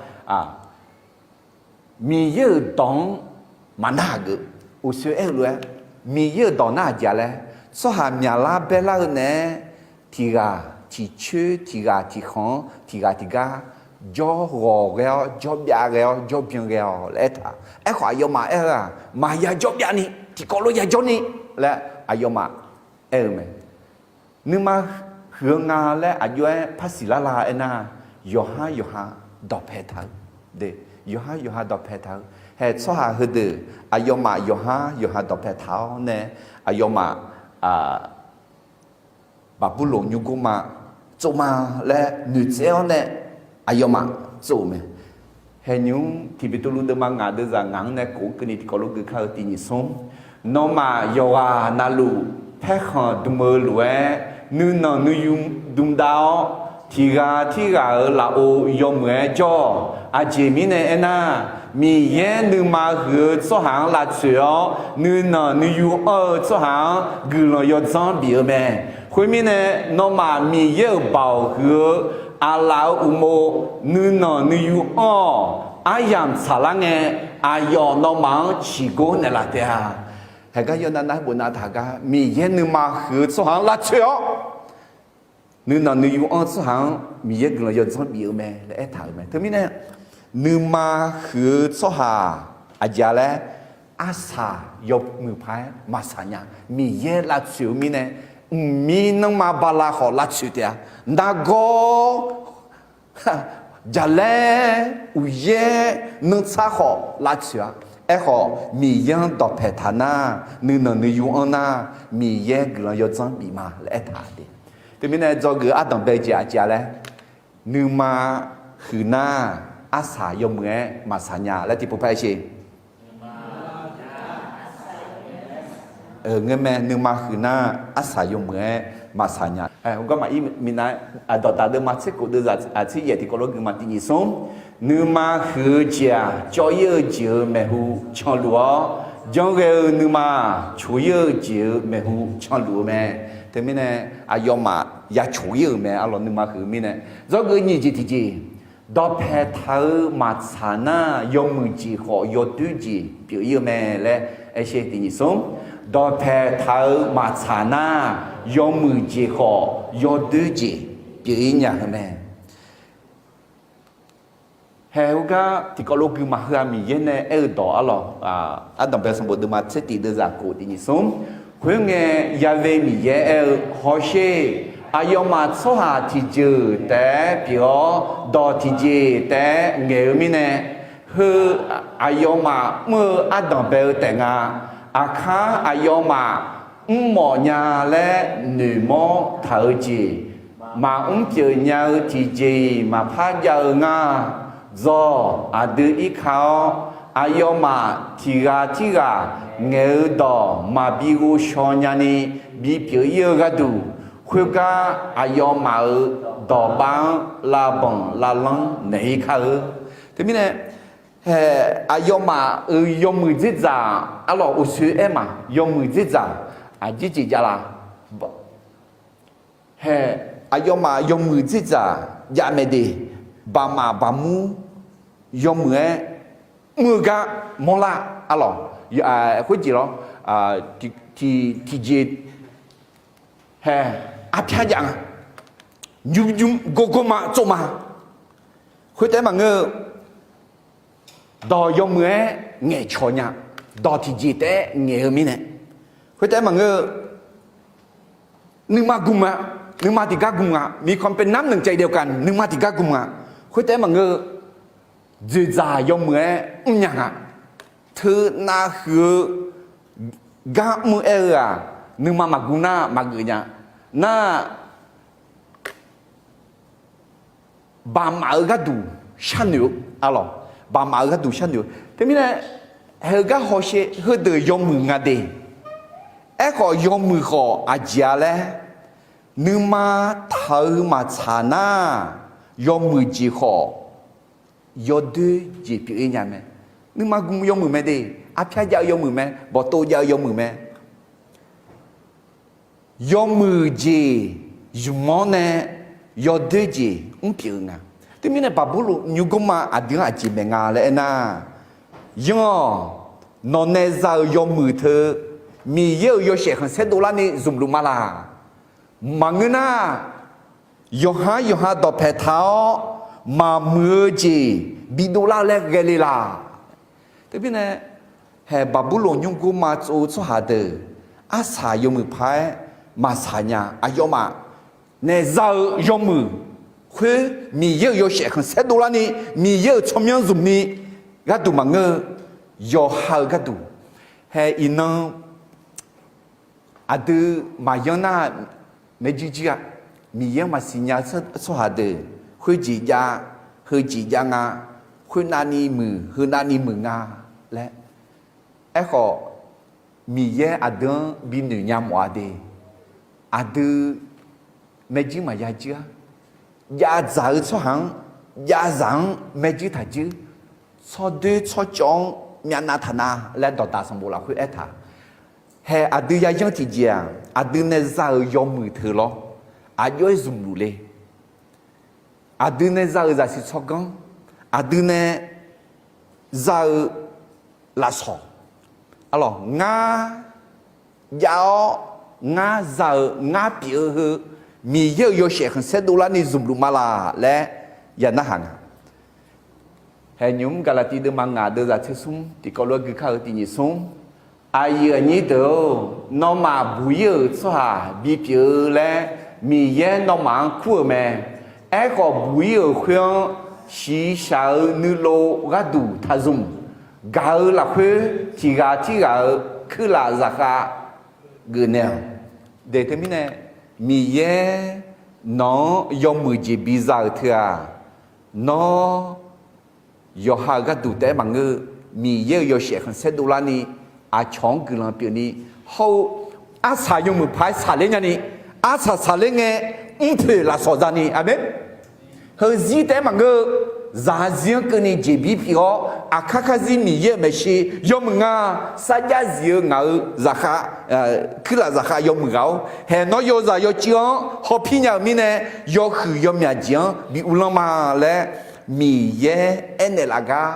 Miqyaer-euq dawq-anr maqnar-aq geuf. Uqshoe aer-eu lof-aer, Miqyaer-euq dawq nar aqjeq-a laer, tsawrhaq myaqlar baerlar-eu naeq-aer, tiq ghaq tiq coer, tiq ghaq tiq khanq-anr, tiq ghaq tiq gar jawr ghawq ghae-awr, jawr byav ghae-awr, jawr byan ghae-awq laer aertaq. Aerkhawf, aqyawfmaf aer-eu-aq, maqya jawr byav ni, tiqkawv lof ya jawr ni laer aqyawfmaf aer-eu mae. Nuima huiq-eu nga laer aqjox-aer par siqlar la aernar, yawqhar yawqha dawqpae taq-eu, yawqhar yawqha dawqpae taq-eu. Hae tsawrhaq heudeuq aqyawfmaf yawqhar yawqha dawqpae taq-awr nae, aqyawfmaf Baqburloq nymrgmr ma tsov ma laer noeqtsaev-awr nae aqyawfmaf tsov-euq mae. Hae nymr tiq Beqtuvluv deuvma ngaq deuvzaq ngaq-anr nae kof-anr keuvni tiqkawv lof gui kar-eu tiq nyiq smr. Nawmaf yawqghaq navluf paerkhanq dm-eu lof-aer, nuinanq nuiyu dm dav-awr, tiq ghaq tirghaq-euq lafov yawmuiq-aer jawr-awq. Aqjeq mirnae aernar, Miqyaer nuima huiq-eu tsawrhaq-anr lavtsoeq-awr, nuinanq nuiyu anr-eu tsawrhaq-anr guiqlanq yawdzanr bif-eu mae. Khoermirnae, nawmaf Miqyaer-euq baoq huiq-eu aqlaf-euq uqmov nuinanq nuiyu anr-awq. Aryamq tsaqlar ngae, aqyawf nawmaf-anr ciqgor naeqlaf taef-a. Haeqgar yawnav nav bof nav taq gar, Miqyaer nuima huiq-eu tsawrhaq-anr lavtsoeq-awr, nuinanq nuiyu anr-eu tsawrhaq-anr Miqyaer guiqlanq yawdzanr bif-eu mae laer aertaq-euq mae. Teumirnae, nuima huiq-eu tsawrhaq aqjeq-a laer, arsaq yawmuiq paq-aer maqsaq nya. Miqyaer lavtsoeq-eu mirnae, mqmir nanrma bala khawf lavtsoeq taef-a. Nargawr jaqlaer uqyaer nanrtsar khawf lavtsoeq-a. Aerkhawf, Miqyaer-anr dawqpae taq nar, nuinanq nuiyu anr nar, Miqyaer guiqlanq yawdzanr bif ma laer aertaq de. Teumirnae dzawgeuf-eu ardanq bae-eu jeq aqjeq-a laer, nuima huiq nar, arsaq yawmuiq-aer maqsaq nya laer tiqpov par-aer sher. Ngeurmae, nuima huiq nar, arsaq yawmuiq-aer maqsaq nya. Heugar maqir minav-aer, dawqdaq deuvma tser kof deuvzaq tser yaef tiqkawv lof gui ma tiq nyiq smr. Nuima huiq-eu jeq-aq, cawv-ir-eu jeq-euq maeqhu canluf-awr, janr ghae-eu nuima-aq, coq-ir-eu jeq-euq maeqhu canluf-eu mae. Teumirnae, aqyawfmaf ya coq-ir-euq mae, arlawq nuima huiq-eu mirnae. Dzawgeuf nyiq jeq tiqjeq, dawqpae taq-eu maqtsaq nar, yawmuiq jeq khawf yawdoer jeq pyeuf-ir-eu mae laer aer sher tiq nyiq smr. Dawqpae taq-eu maqtsaq nar, yawmuiq jeq khawf yawdoer jeq pyeuf-ir nya-eu mae. Haeq heugar tiqkawv lof gui maqheu-a, Miqyaer nae aer-eu dawq arlawq, ardanqbae sanqbof deuvma tser tiq deuvzaq kof tiq nyiq smr. Khoerngae, Ya've Miqyaer aer-eu, Hawsher, aqyawfmaf tsawrhaq tiqjeuq taef-aer pyeuf-awr, dawq tiqjeq taef-aer ngaeq-eu mirnae, heu aqyawfmaf mr-eu ardanqbae-eu taef nga. Aqkar aqyawfmaf mrmawf nya laer noeqmawr taq-eu jeq, maqmr pyeuf nya-eu tiqjeq-iq maqpar jav-eu ngar. Dzaw, aqdui irka-awr, Aqyawfmaf tiq ghaq tirghaq ngaeq-eu dawq maqbi ghovshaw nyani bipyeuf ir-eu gharduq, khoergar aqyawfmaf-euq dawqbav-anr lavbanq lavlanr naeq-ir kar-eu. Teumirnae, aqyawfmaf-euq yawmuiq dzerdzaq, arlawq uqsoer aer ma, yawmuiq dzerdzaq aqjeq jeq jav la? Hae, aqyawfmaf yawmuiq dzerdzaq jav mae de, baqmaf baqmur yawmuiq-aer mr-eu gar mawrlar, arlawq, khoerjeq lawr, tiqjeq hae, arpyar jav nga, nymr nymr gawr gawr ma tsov ma. Khoertaef maqngeur-eu, dawq yawmuiq-aer ngaeqcawq nya, dawq tiqjeq taef-aer ngaeq-eu mirnae. Khoertaef maqngeur-eu, nuima gm nga, nuima tiqgar gm nga, มีความเป็นน้ำหนึ่งใจเดียวกัน nuima tiqgar gm nga. Khoertaef maqngeur-eu, dzoeqdzaq yawmuiq-aer mrnya nga. Teunav huiq-eu gar mr-aer-eu-aq, nuima maqgm nar maqgeuf nya. Nar baqmaf-eu gharduq sharnoeq-eu, arlawq, baqmaf-eu gharduq sharnoeq-eu. Teumirnae, haeq-eu gar hawsher heudeuq yawmuiq nga de. Aerkhawf yawmuiq khawf aqjeq-a laer, nuima taq-eu maqtsaq nar, yawmuiq jeq khawf yawdoer jeq pyeuf-ir nya mae. Nuima gm yawmuiq mae de, arpyar jav-eu yawmuiq mae, bawqtov jav-eu yawmuiq mae. Yawmuiq jeq zmq-awr nae yawdoer jeq mr pyeuf-eu nga. Teumirnae Baqburloq nymrgmr-a aqdui-anr aqjeq maeq nga laer aernar, yanr-awq, nawq nae za-euq yawmuiq teu Miqyaer-euq yawshaef khanqsaer dovlarni zmqluf ma laq? Maqngeur nar, yawqha yawqha dawqpae taq-awr maqmuiq-eu jeq bidov lar-eu laer ghae le laq? Teumirnae, haeq Baqburloq nymrgmr-a tsov-eu tsawrhaq deuq, arsaq yawmuiq paq-aer maqsaq nya. Aqyawfmaf nae za-eu yawmuiq khoer Miqyaer-euq yawshaef khanqsaer dovlarni, Miqyaer-euq tsawrmyanr zmqni gharduq maqngeur-eu, yawqha-eu gharduq. Haeq iqnan aqdui maqyanr nar, maerjuir juir-a, Miqyaer-anr maqsiq nya-eu tsawrhaq deuq, khoerjeq jav, heujeq jav nga, khoernavni muiq, heunavni muiq nga laer. Aerkhawf, Miqyaer aqdui-anr binoeq nya mawf-a de. Aqdui maerjuir maqya juir-a. Jav dzaq-eu tsawrhaq-anr, jav zaq-anr maerjuir taq juir. Tsawrdoer tsawrcawv-anr myavnav taq na laer dawqdaq sanqbof lafkhoer aertaq. Haeq aqdui yayanr tiqjeq-aq, aqdui nae za-euq yawmuiq teu lawr, aqjox-aer zmqluf le. Aqdui nae za-euq zaqsiq tsawrganr, aqdui nae za-eu lafsawq, arlawq, ngar jav-awr ngar za-eu ngar pyeuf-eu heu Miqyaer-euq yawshaef khanqsaer dovlarni zmqluf ma laq laer ya narhaq nga. Haeq nymq-mr Gaqlaqtiv deuvma ngaq deuvzaq tser smr tiqkawv lof-aer gui kar-eu tiqnyif smr. Aqyuif aqnyir deuq-or, nawmaf buq ir-euq tsawrhaq bipyeuf-eu laer Miqyaer nawmaf-anr kur-euq mae. Aerkhawf, buq ir-euq khoer-anr shiqshaq-eu nuilov gharduq taqzmq. Gaq-eu lafkhoer tiq ghaq tirghaq-euq kuirlaf zaqkhav geufnaeq-awq. Deq teumirnae, Miqyaer nawq-anr yawmuiq jeq biza-euq teu-aq, nawr yawqha-euq gharduq taef-aer maqngeur-eu, Miqyaer-euq yawshaef khanqsaer dovlarni, aqcawq-anr guiqlanq pyeufni, hawr-eu arsaq yawmuiq paq-aer saqler nyani, arsaq saqler ngae, mrpoeq lafsawq zani, aqmeq. Heuzir taef-aer maqngeur-eu, zaqzir-anr keuvni jeqbir pyeuf-awr, aqkar karzir Miqyaer-euq maeqshi yawmuiq nga. Sarjax zif-eu ngaq-euq zaqkhav, kuirlaf zaqkhav yawmuiq ghaq-or, haeq nawr yawzaq yawcuiv-anr hawpir nya-euq mirnae, yawhuiq yawmyaq jeq-anr bi uvlanr ma laer Miqyaer aernaeq laf gar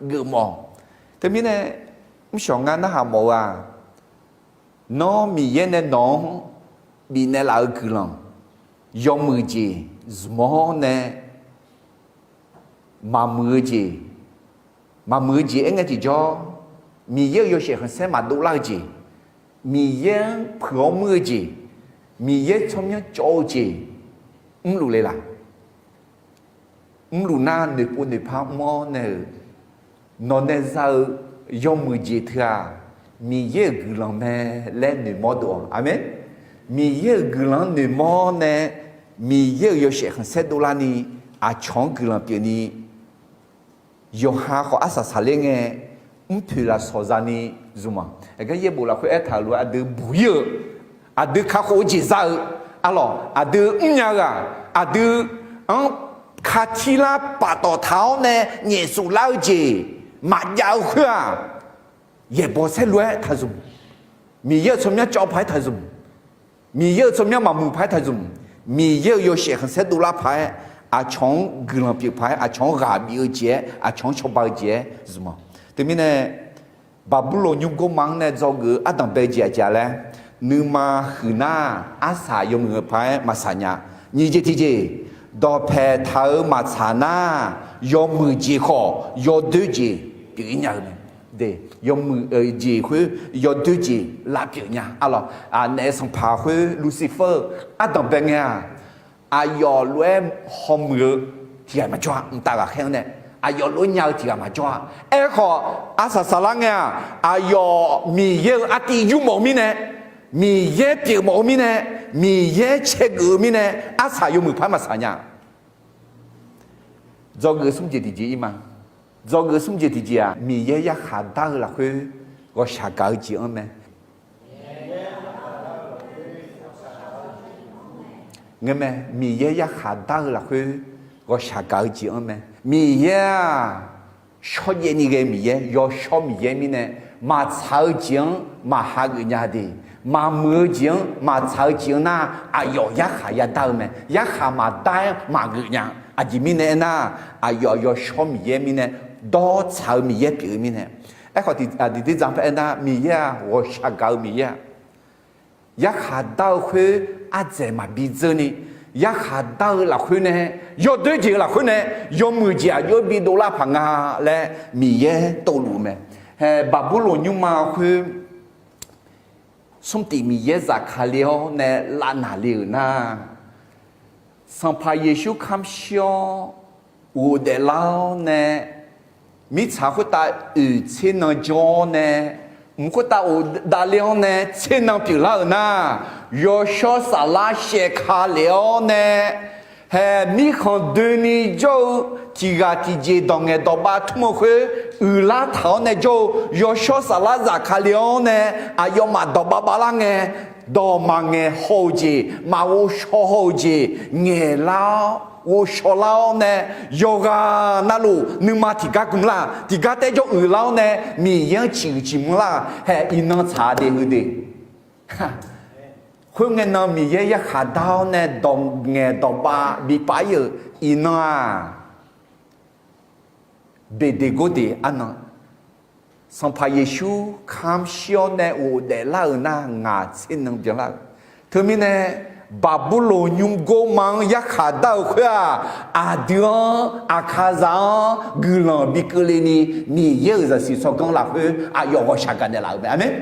geufmawf-awq. Teumirnae, mrshawq ngar narhaq mawf-eu-aq, nawr Miqyaer nae nawq-anr bifnaeq laf-eu guiqlanq, yawmuiq jeq zmq-awr nae maqmuiq-eu jeq, maqmuiq-eu jeq aer ngae tiqjawr, Miqyaer-euq yawshaef khanqsaer maqdov lar-eu jeq, Miqyaer-anr puiq-awr muir-eu jeq, Miqyaer tsawrmyanr cawv-eu jeq mrluf le laq? Mrluf nar noeqpov noeqpar mr-awr nae-euq, nawq nae za-eu yawmuiq jeq teu-aq, Miqyaer-euq guiqlanq mae laer noeqmawr dov-awq. Aqmeq. Miqyaer-euq guiqlanq-anr noeqmawr nae, Miqyaer-euq yawshaef khanqsaer dovlarni, aqcawq-anr guiqlanq pyeufni, yawqha khawf arsaq saqler ngae, mrpoeq lafsawq za'ni zmq-aq, aqgar yaerbof lafkhoer aertaq-euq lof-aer aqdui buq-ir-eu, aqdui kakhof-eu jeq za-eu, arlawq aqdui mrnya-eu-aq, aqdui-anr katirlar paftawf taq-awr nae nyaefsuf lar-eu jeq maqjav-eu khoer-aq, yaeqbawq saerlu-aer taqzmq. Miqyaer-euq tsawrmyanr cawv paq-aer taqzmq. Miqyaer-euq tsawrmyanr maqmuiq paq-aer taqzmq. Miqyaer-euq yawshaef khanqsaer dovlar paq-aer, aqcawq-anr guiqlanq pyeuf paq-aer, aqcawq-anr ghaq bif-eu jeq-aer, aqcawq-anr cawba-eu jeq-aer zmq-awq. Teumirnae, Baqburloq nymrgor ma-anr nae dzawgeuf-eu ardanq bae-eu jeq aqjeq laer, nuima huiqnar, arsaq yawmuiq-eu paq-aer maqsaq nya. Nyiq jeq tiqjeq, dawqpaeq taq-eu maqtsaq nar, yawmuiq jeq khawf yawdoer jeq pyeuf-ir nya-eu mae. Yawmuiq jeq khoer yawdoer jeq lavpyeuf nya. Arlawq, naef sanqpaq khoer Lucifer-eu ardanq bae ngae-aq, aqyawf lof-aer hawmuiq-eu tiq ghaq maqjawr-a. Mqtav ghaqkhaer-anr nae aqyawf lof-aer nya-eu tiq ghaq maqjawr-a. Aerkhawf, arsaq saflar ngae-aq, aqyawf Miqyaer-euq artiv yurmawf-eu mirnae, Miqyaer pyeufmawf-eu mirnae, Miqyaer caevgeuf-eu mirnae, arsaq yawmuiq paq-aer maqsaq nya. Dzawgeuf smr jeq tiqjeq-ir ma. Dzawgeuf smr jeq tiqjeq-aq, Miqyaer yarkhaq dar-eu lafkhoer ghawqshaq gaq-eu jeq-anr mae. Ngeurmae, Miqyaer yarkhaq dar-eu lafkhoer ghawqshaq gaq-eu jeq-anr mae. Miqyaer-aq, shawrjaev ni ghae-eu Miqyaer, yawshawr Miqyaer mirnae, maqtsaq-eu jeq-anr maqhageuf nya de. Maqmuiq-eu jeq-anr maqtsaq-eu jeq-anr nar, aqyawf yarkhaq yadar-eu mae. Yarkhaq maqdar-aer maqgeuf nya. Aqjeq mirnae aernar, aqyawf yawshawr Miqyaer mirnae, dawr tsaq-eu Miqyaer pyeuf-eu mirnae. Aerkhawf, tiqdui dzaq-anr par aernar, Miqyaer-aq, ghawqshaq gaq-eu Miqyaer-aq, yarkhaq dar-eu khoer ardzaeq maqbi dzeur ni, yarkhaq dar-eu lafkhoer nae, yawdoer jeq-eu lafkhoer nae, yawmuiq jeq aqjox-aer bidov lar paq nga laer Miqyaer tuvluf-eu mae. Hae, Baqburloq nymrma khoer smrtif Miqyaer zafkale-awr nae lavnaq le-euq nar, Sanqpaq Yeqsur kamq shir-awr ghofdaef lar-awr nae, mirtsaq khoertav oeq tser nan jawr-awr nae, mq khoertav ghofdaef ler-awr nae tser nan pyeuflar-euq nar, yawshawr saflar shaevka lef-awr nae, hae, mirkhanq doeni jawr-eu tiq ghaq tiqjeq dawq ngaeq dawq bav tmr-eu khoer uiqlar taq-awr nae jawr-eu yawshawr saflar zafkale-awr nae, aqyawfmaf dawq bav bavlar ngae, dawq maqngaeq haw-eu jeq, maqghovshaw haw-eu jeq ngaeqlar-awr ghovshaw lar-awr nae, yawqghaq navluf nuima tiqgar gmlar, tiqgar taer jawr uiqlar-awr nae, Miqyaer-anr ciqhuiq ciqmanr lar, hae, iqnan tsaq de heu de. Khoerngae nan Miqyaer yarkhaq dar-awr nae dawq ngaeq dawq bav bipaf-ir-euq iqnan-aq, beqdeq gordeq arnan, Sanqpaq Yeqsur kamq shir-awr nae ghofdaef lar-euq nar, ngaq tser nan byanlar-euq. Teumirnae, Baqburloq nymrgor ma-anr yarkhaq dar-eu khoer-aq, aqdui-anr, aqkaqzaq-anr guiqlanq bi keuvle ni, Miqyaer-euq zaqsiq tsawrganr lafkhoer aqyawf ghawqshaq gaq naeqlaf-euq mae. Aqmeq.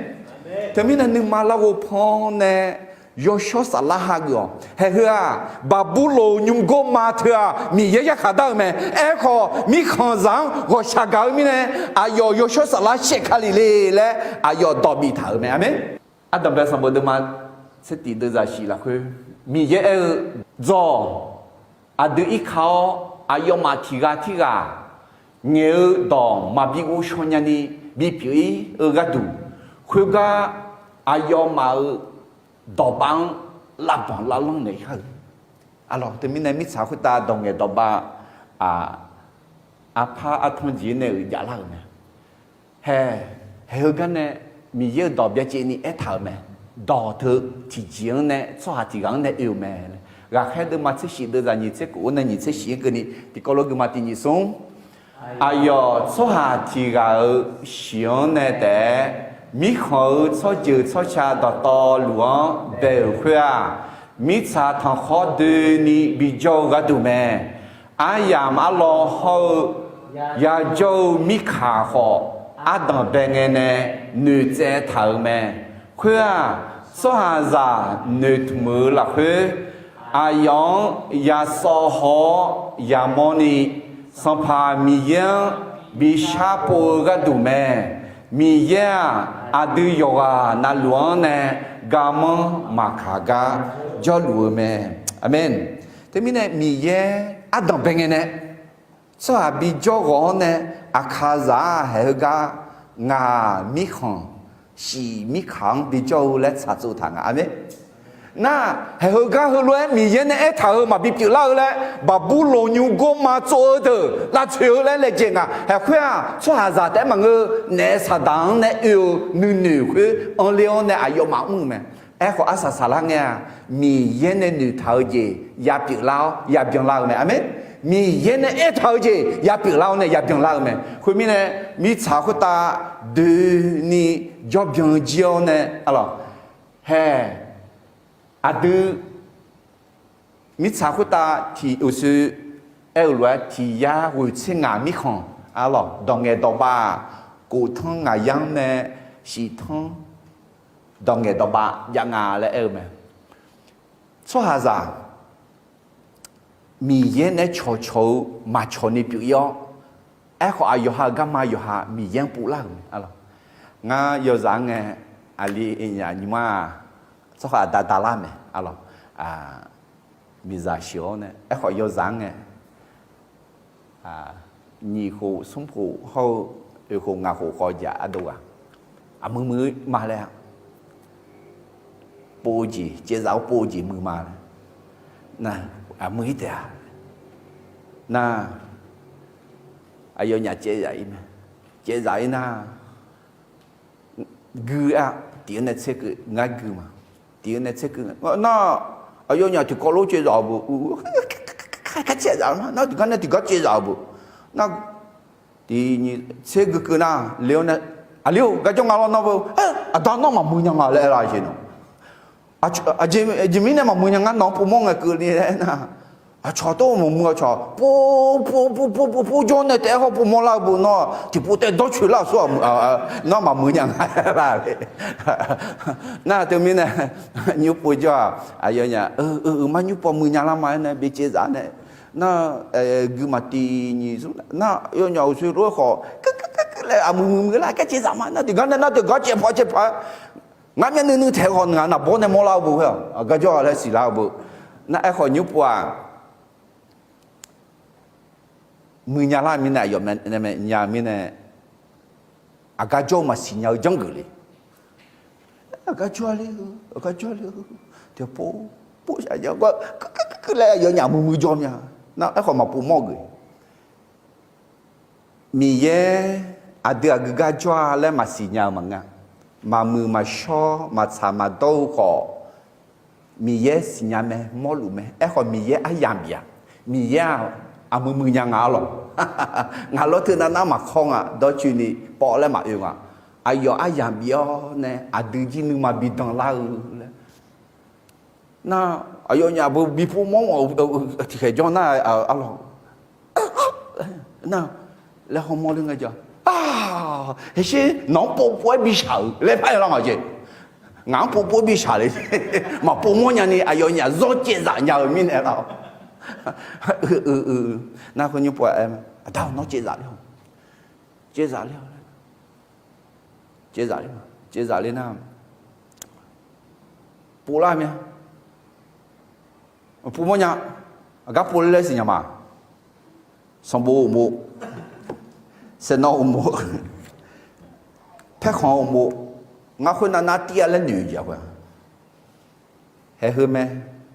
Teumirnae nuima larghov pan-anr nae yawshawr saflar hageuf-awq. Haeheu-aq, Baqburloq nymrgor ma teu-aq, Miqyaer yarkhaq dar-eu mae. Aerkhawf, mirkhanqzaq-anr ghawqshaq gaq-eu mirnae, aqyawf yawshawr saflar shaevka lef le laer aqyawf dawq biftaq-euq mae. Aqmeq. Ardanqbae sanqbof deuvma tser tif deuvzaq shif lafkhoer, Miqyaer aer-eu, Dzawq, aqdui irka-awr aqyawfmaf tiq ghaq tirghaq ngaeq-eu dawq maqbi ghovshaw nyani bipyeuf-ir-eu gharduq, khoergar aqyawfmaf-euq dawqbav-anr lavbanq lavlanr naeq-ir kar-eu. Aqlawq teumirnae mirtsaq khoertav dawq ngaeq dawqbav, aqpar artanr jeq nae-euq javlar-euq mae. Hae, haeheu gar nae Miqyaer-euq dawq byacaevni aertaq-euq mae. Dawq teu tiqjeq-anr nae tsawrhaq tiq ghaq-anr nae oe-euq mae. Ghaqkhaer deuvma tser shif deuvzaq nyiq tser khof-anr nae nyiq tser shif-anr keuvni tiqkawv lof guiqma tiq nyiq smr. Aqyawf tsawrhaq tiq ghaq-euq shiq-anr nae taef-aer, mirkhanq-euq tsawrjeuq tsawrca dawqtawvluf-anr bae-euq khoer-aq, mirtsaq tanqkhawr doeni bijawr-eu gharduq mae. Aryamq arlawr hawr-eu yajawr-eu mirkaq khawf, ardanqbae ngae nae noeqtsaev taq-euq mae. Khoer-aq, tsawrhaqzaq noeqtmq-eu lafkhoer, aqyawf-anr yasawv haw-awr yamawrni, Sanqpaq Miqyaer-anr bi sharpov-eu gharduq mae. Miqyaer-aq, aqdui yawqghaq navluf-anr nae garmanr maqkaq gar jawrluf-eu mae. Aqmeq. Teumirnae Miqyaer ardanqbae ngae nae tsawrhaq bijawr ghawq-anr nae aqkaqzaq-aq haeheu gar ngaq mirkhanq shif mirkaq-anr bijawr-eu laer tsaqtsov taq nga. Aqmeq. Nar, haeq heugar heulof-aer Miqyaer nae aertaq-euq maqbi pyeuflar-eu laer, Baqburloq nymr gawrma tsov-eu deuq lavtsoeq-eu laer laejae nga. Haeq khoer-aq, tsawrhaqzaq taef-aer maqngeur, naef saqdaq-anr nae oe-eu nuinoeq khoer anle-awr nae aqyawfmaf mr-eu mae. Aerkhawf, arsaq saqlar ngae-aq, Miqyaer nae noeqtaq-eu jeq yapyeuflar-awr yabyanlar-eu mae. Aqmeq. Miqyaer nae aertaq-eu jeq yapyeuflar-awr nae yabyanlar-eu mae. Khoermirnae, mirtsaq khoertav doeni jawrbyan jir-awr nae, arlawq, haeq, aqdui mirtsaq khoertav tiq uqshoe aer-euq lof-aer, tiq yar ghoeq tser ngaq mirkhanq, arlawq, dawq ngaeq dawq bav, kof tanr ngaq yar-anr nae shif tanr dawq ngaeq dawq bav jav nga laer aer-eu mae. Tsawrhaqzaq Miqyaer nae cawqcawq-eu maqcawq ni pyeuf-ir-awr, aerkhawf aqyawf ha-euq garma yawqha Miqyaer-anr povlar-euq mae, arlawq. Ngar yawzaq-anr ngae, aqli aqnyaf nymr-aq, tsawrhaq daqdaq lar mae, arlawq. Miqzaq sheuq-awr nae, aerkhawf yawzaq-anr ngae, nyiq khof smr khof hawr-eu oeq khof ngaq khof khawf jaq ardov ghaq, aqmuiq muiq ma laer-a. Pov-eu jeq, caevzaf-awr pov-eu jeq muiq ma laer. Nar, aqmuiq-ir taef-a. Nar, aqyawfnyaf caevzaf-ir mae. Caevzaf-ir nar, gui-a, tiq-eu nae tser keuv ngar gui ma. Tiq-eu nae tser keuv nar, aqyawfnyaf tiqkawv lof caevzaf-euq bu, caevzaf-eu nar, nar tiqgar nae tiqgar caevzaf-euq bu. Nar, tiq nyiq tser gui keuv nar, le-awr nae, aqli-or, garjawr nga lawr nawr bu, aqda nawr maqmuiq nya nga laer aer lar jeq nawq. Aqjeq mirnae maqmuiq nya ngar nawq-anr povmawr ngae keuvni laer aer nar, aqcawq tov maqmuiq aqcawq pov pov pov pov pov pov jawr nae taef-aer hawr povmawr lar-eu bu nawr, tiqpov taef dawrcoeq lar-euq sawr-aq, nawr maqmuiq nya nga laer. Nar teumirnae, nymr pov jawr-aq, aqyawfnyaf, eu, eu, eu, mar nymr pov muiq nya lar ma aer nae bi caevzaf nae, nar, gui maqtiq nyiq zmr nar, aqyawfnyaf uqshoe lof-aer khawf, keuv keuv keuv keuv laer aqmuiq muiq muiq lar gar caevzaf ma nar, tiqgar nae nar tiqgar caevpaq caevpaq, ngar myavnuiv nuiv taeq khawf ngaq naqbawr nae mawrlar-eu bu khoer-aq, garjawr-a laer siqlar-eu bu. Nar aerkhawf nymr pov-aq, muiq nya lar mirnae aqyawf mae, nya-eu mirnae, aqgar jawr-eu maqsiq nya-eu janrgeuf le. Aqgar jawr le-eu, aqgar jawr le-eu, tiqpov pov shaq nya gar, keuv keuv keuv laer aqyawfnyaf muiq muiq jawr mya. Nar aerkhawf maqpov mawr geuf. Miqyaer aqdui aqgeu gar jawr-a laer maqsiq nya-eu maqngeur. Maqmuiq maqshawr maqtsaq maqdawr-eu khawf, Miqyaer siqnya mae, mawrluf mae. Aerkhawf Miqyaer aryamq bif-aq, Miqyaer-aq, aqmuiq muiq nya nga arlawq. Ngaq lawr teu navnar maqkawr nga, dawrcoeni pawv laer maqoe nga. Aqyawf aryamq bif-awr nae aqdui jir nuima bi danlar-eu laer. Nar, aqyawfnyaf beu bi pov mawr-eu tiqkhaeq jawr nar, arlawq, nar, laer hawmawr ler ngae ja. Aq, haqsher nawq-anr povpov-aer bishaq-euq laer par-aer lar ngaq jeq. Ngaq-anr povpov-aer bishaq le. Maqpov mawr nyani aqyawfnyaf zawr caevzaf nya-eu mirnae lar. Nar khoer nymr pov-aer, aqda-awq nawr caevzaf le-awq. Caevzaf le-awq. Caevzaf le, caevzaf le nar, povlar mya. Pov mawrnya, aqgar povler laer siqnya ma. Sanqbof uqmov, saeqnawv uqmov, paerkhanq uqmov, ngar khoernav nar tir-a laer noeq-eu jeq-a khoer-a. Haeq heu mae,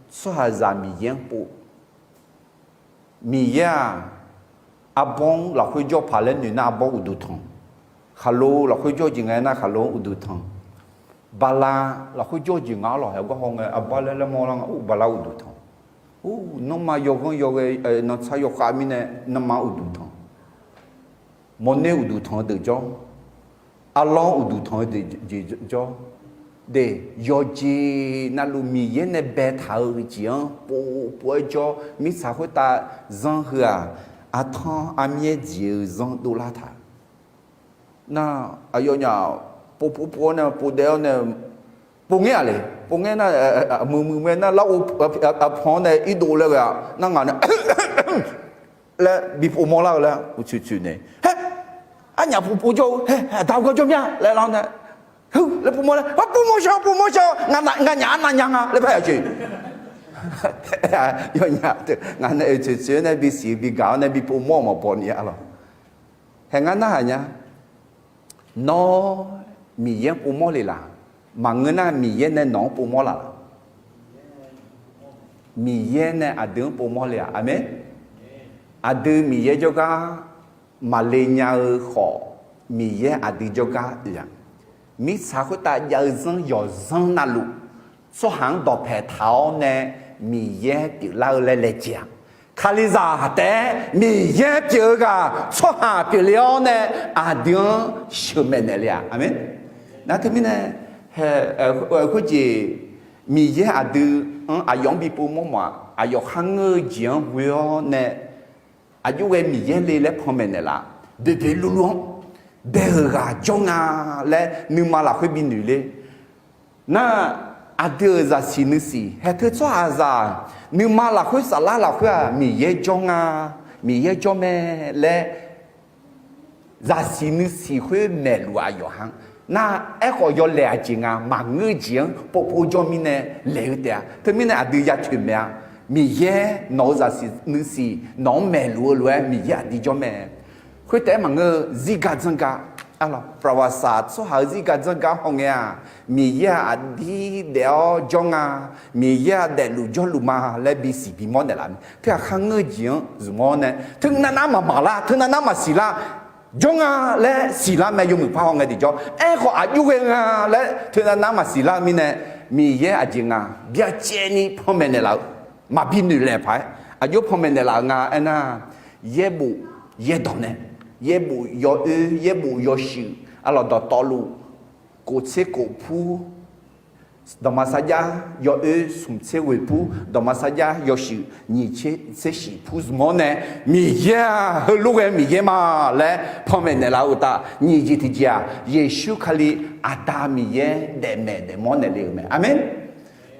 tsawrhaqzaq Miqyaer-anr pov. Miqyaer-aq, arbawr-anr lafkhoer jawr paq laer noeq nar arbawr uqduq tanq. Khaqlo lafkhoer jawr jeq nga aernar khaqlo-anr uqduq tanq. Bala lafkhoer jawr jeq nga arlawq, haeq gar haw ngae arbawr laer laer mawrlar nga, ur bala uqduq tanq. Ur, nanrma yawghanr yawghae, nanrtsar yawkhav mirnae nanrma uqduq tanq. Mawrner uqduq tanq-eu deuq jawr, arlawr uqduq tanq-eu jeq jawr, de, yawqjeq navluf Miqyaer nae baetaq-eu jeq-anr pov pov-aer jawr, mirtsaq khoertav zanr heu-aq, artanr armyaer dziq-eu zanr dovlar taq. Nar, aqyawfnyaf pov pov pov-awr nae povdaef-awr nae, povngaer-aq le, povngaer nar, muiq muiq mae nar larghov arpanq-anr nae irdov laer ghae-a nar ngaq nae laer bi pov mawrlar-eu laer uqtsoeq tsoeq nae, haer, arnyaf pov pov jawr-eu, haer, aqda-eu gar jawr mya laer lar nae, heu laer pov mawr laer, pov mawr shawr, pov mawr shawr, nganyaf arnav nya nga laer par yaq coeq. Yawnyaf teu ngaq nae oeq tsoeq tsoeq-aer nae bisiq bigaq-awr nae bi pov mawr-eu maqbaw ni arlawq. Haeq ngar narhaq nya. Nawr Miqyaer-anr povmawr le laq? Maqngeur nar, Miqyaer nae nawq-anr povmawr laf laq? Miqyaer nae aqdui-anr povmawr le-aq. Aqmeq. Aqdui Miqyaer jawrgar maqle nya-eu khawf, Miqyaer aqdui jawrgar oe-aq. Mirtsaq khoertav jav-eu zanr yawqzanr navluf, tsawrhaq-anr dawqpae taq-awr nae Miqyaer pyeuflar-eu laer laejae-aq. Kalizaq taef-aer Miqyaer pyeuf-eu ghaq tsawrhaq pyeufle-awr nae aqdui-anr sheuqmaeq naeqle-aq. Aqmeq. Nar teumirnae, khoerjeq Miqyaer aqdui-anr aqyawf-anr bi povmawr mawf-aq, aqyawf kharngeur-eu jeq-anr ghoe-awr nae aqjox ghae Miqyaer le laer panmaeq naeqlaf. Boeqboeq luvluv-anr bae-euq ghaq jawr nga laer nuima lafkhoer bi noeq le. Nar, aqdui-euq zaqsiq nuisiq haeq teu tsawrhaqzaq nuima lafkhoer saflar lafkhoer-aq, Miqyaer jawr nga, Miqyaer jawr mae laer zaqsiq nuisiq khoer maeqluf-eu aqyawf ha. Nar, aerkhawf yawlaeq aqjeq nga, maqngeur jeq-anr povpov jawr mirnae laeq-eu taef-a. Teumirnae aqdui ya toeq maeq-a. Miqyaer nawq-euq zaqsiq nuisiq nawq-anr maeqluf-eu lof-aer Miqyaer aqdui jawr mae. Khoertaef-aer maqngeur-eu zirgar dzanrgar, arlawq, ประวัติศาสตร์ tsawrhaq-euq zirgar dzanrgar hawngae-aq, Miqyaer-aq aqdir daef-awr jawr nga, Miqyaer-aq daefluf jawrluf ma laer bisiq bimawr naeqlaf mae. Teughaq kharngeur-eu jeq-anr zmq-awr nae teunav nar maqmaq lar, teunav nar maqsiq lar, jawr nga laer siqlar mae yawmuiq par hawngae tiqjawr. Aerkhawf aqjox ghae nga laer teunav nar maqsiq lar-eu mirnae, Miqyaer aqjeq nga byacaevni panmaeq naeqlaf-eu maqbi noeqlaeq paq-aer aqjox panmaeq naeqlaf-eu nga aernar, yaerbof yaerdawq nae, yaerbof yawoer, yaerbof yawshuif, arlawq, dawqtawvluf kof tser kof pur, dawqma sarjax yawoer smq tser ghoeq pur, dawqma sarjax yawshuif nyiq tser shif pur zmq-awr nae, Miqyaer-aq heulof ghae Miqyaer ma laer panmaeq naeqlaf-eu uqtaf, nyiq jeq tiqjeq-aq, Yeqsur Kali Aqda Miqyaer daefmaeq daefmawr naeqle-euq mae. Aqmeq.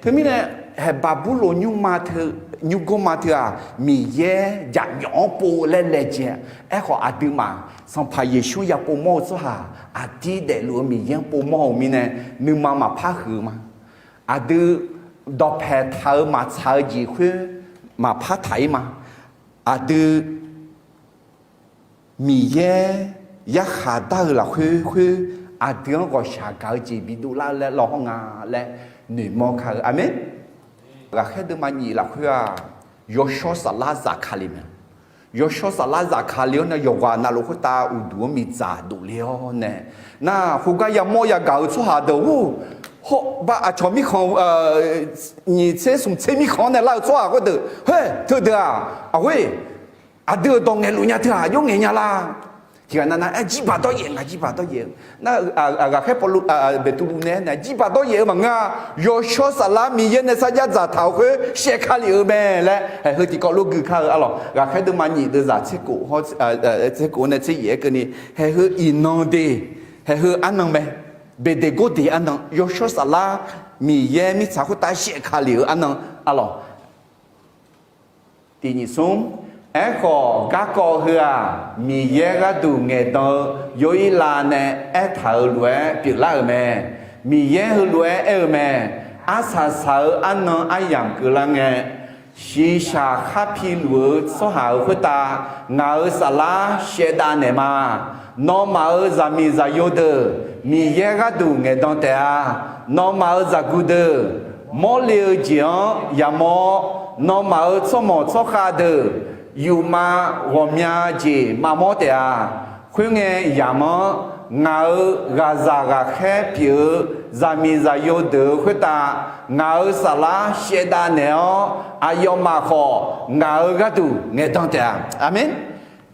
Teumirnae, haeq Baqburloq nymrma teu, nymrgawrma teu-aq, Miqyaer jaqmyawf-anr pov laer laejae. Aerkhawf aqduimaf Sanqpaq Yeqsur ya povmawr-eu tsawrhaq, aqdir daefluf-eu Miqyaer-anr povmawr-euq mirnae, nuima maqpar huiq-eu ma. Aqdui dawqpae taq-eu maqtsaq-eu jeq khoer maqpar taq-ir ma. Aqdui Miqyaer yarkhaq dar-eu lafkhoer khoer, aqdui-anr ghawqshaq gaq-eu jeq bidov lar-eu laer lawr hawr nga laer noeqmawr kar-eu. Aqmeq. Ghaqkhaer deuvma nyiq lafkhoer-aq, yawshawr saflar zafkale mae. Yawshawr saflar zafkale-awr nae yawqghaq navluf khoertav uqduq-anr miqdzaq dovle-awr nae, nar khoergar yamawr yagaq-eu tsawrhaq deuq-or, hawr bar aqcawq mirkhanq, nyiq tser smq tser mirkhanq-anr nae lar-eu tsawrhaq khoerdeuq, heu, teudeuq-aq, aqghoer, aqdui-euq dawq ngaeqluf nya teu-aq, aqjox ngaeq nya la. Tiqghaq navnav-aer jirbaq dawryaef nga, jirbaq dawryaef-eu. Nar, ghaqkhaer Pawrluv, Beqtuvluv nae aernaeq, jirbaq dawryaef-eu maqngeur-a. Yawshawr saflar Miqyaer nae sarjax dzaqtaq-euq khoer shaevkale-euq mae laer haeq heu tiqkawv lof gui kar-eu, arlawq. Ghaqkhaer deuvma nyiq deuvzaq tser kof, tser kof nae tser yaef-aer keuvni, haeq heu iqnan de, haeq heu arnan mae. Beqdeqgordeq arnan, yawshawr saflar Miqyaer mirtsaq khoertav shaevkale-euq arnan, arlawq. Tiq nyiq smr. Aerkhawf, garkawv heu-aq, Miqyaer gharduq ngaeqdan-eu Yorhirlav nae aertaq-euq lof-aer pyeuflar-euq mae. Miqyaer heulof-aer aer-eu mae. Arsaq saq-eu arnan aryamq keuvlar ngae, shiqshaq khar piluf-eu tsawrhaq-euq khoertav ngaq-euq saflar shaevdav naeqma. Nawmaf-euq zaqmiq zaqyo deuq Miqyaer gharduq ngaeqdan taef-a. Nawmaf-euq zaqguq deuq, mawrle-eu jeq-anr yamawr-awr, nawmaf-euq tsawrmawq tsawrkhav deuq yufma ghawqmya jeq maqmawr taef-a. Khoerngae yamq-anr ngaq-euq ghaqzaq ghaqkhaer pyeuf-eu zaqmiq zaqyo deuq-euq khoertav ngaq-euq saflar shaevdav naeq-awr, aqyawfmaf khawf ngaq-euq gharduq ngaeqdan taef-a. Aqmeq.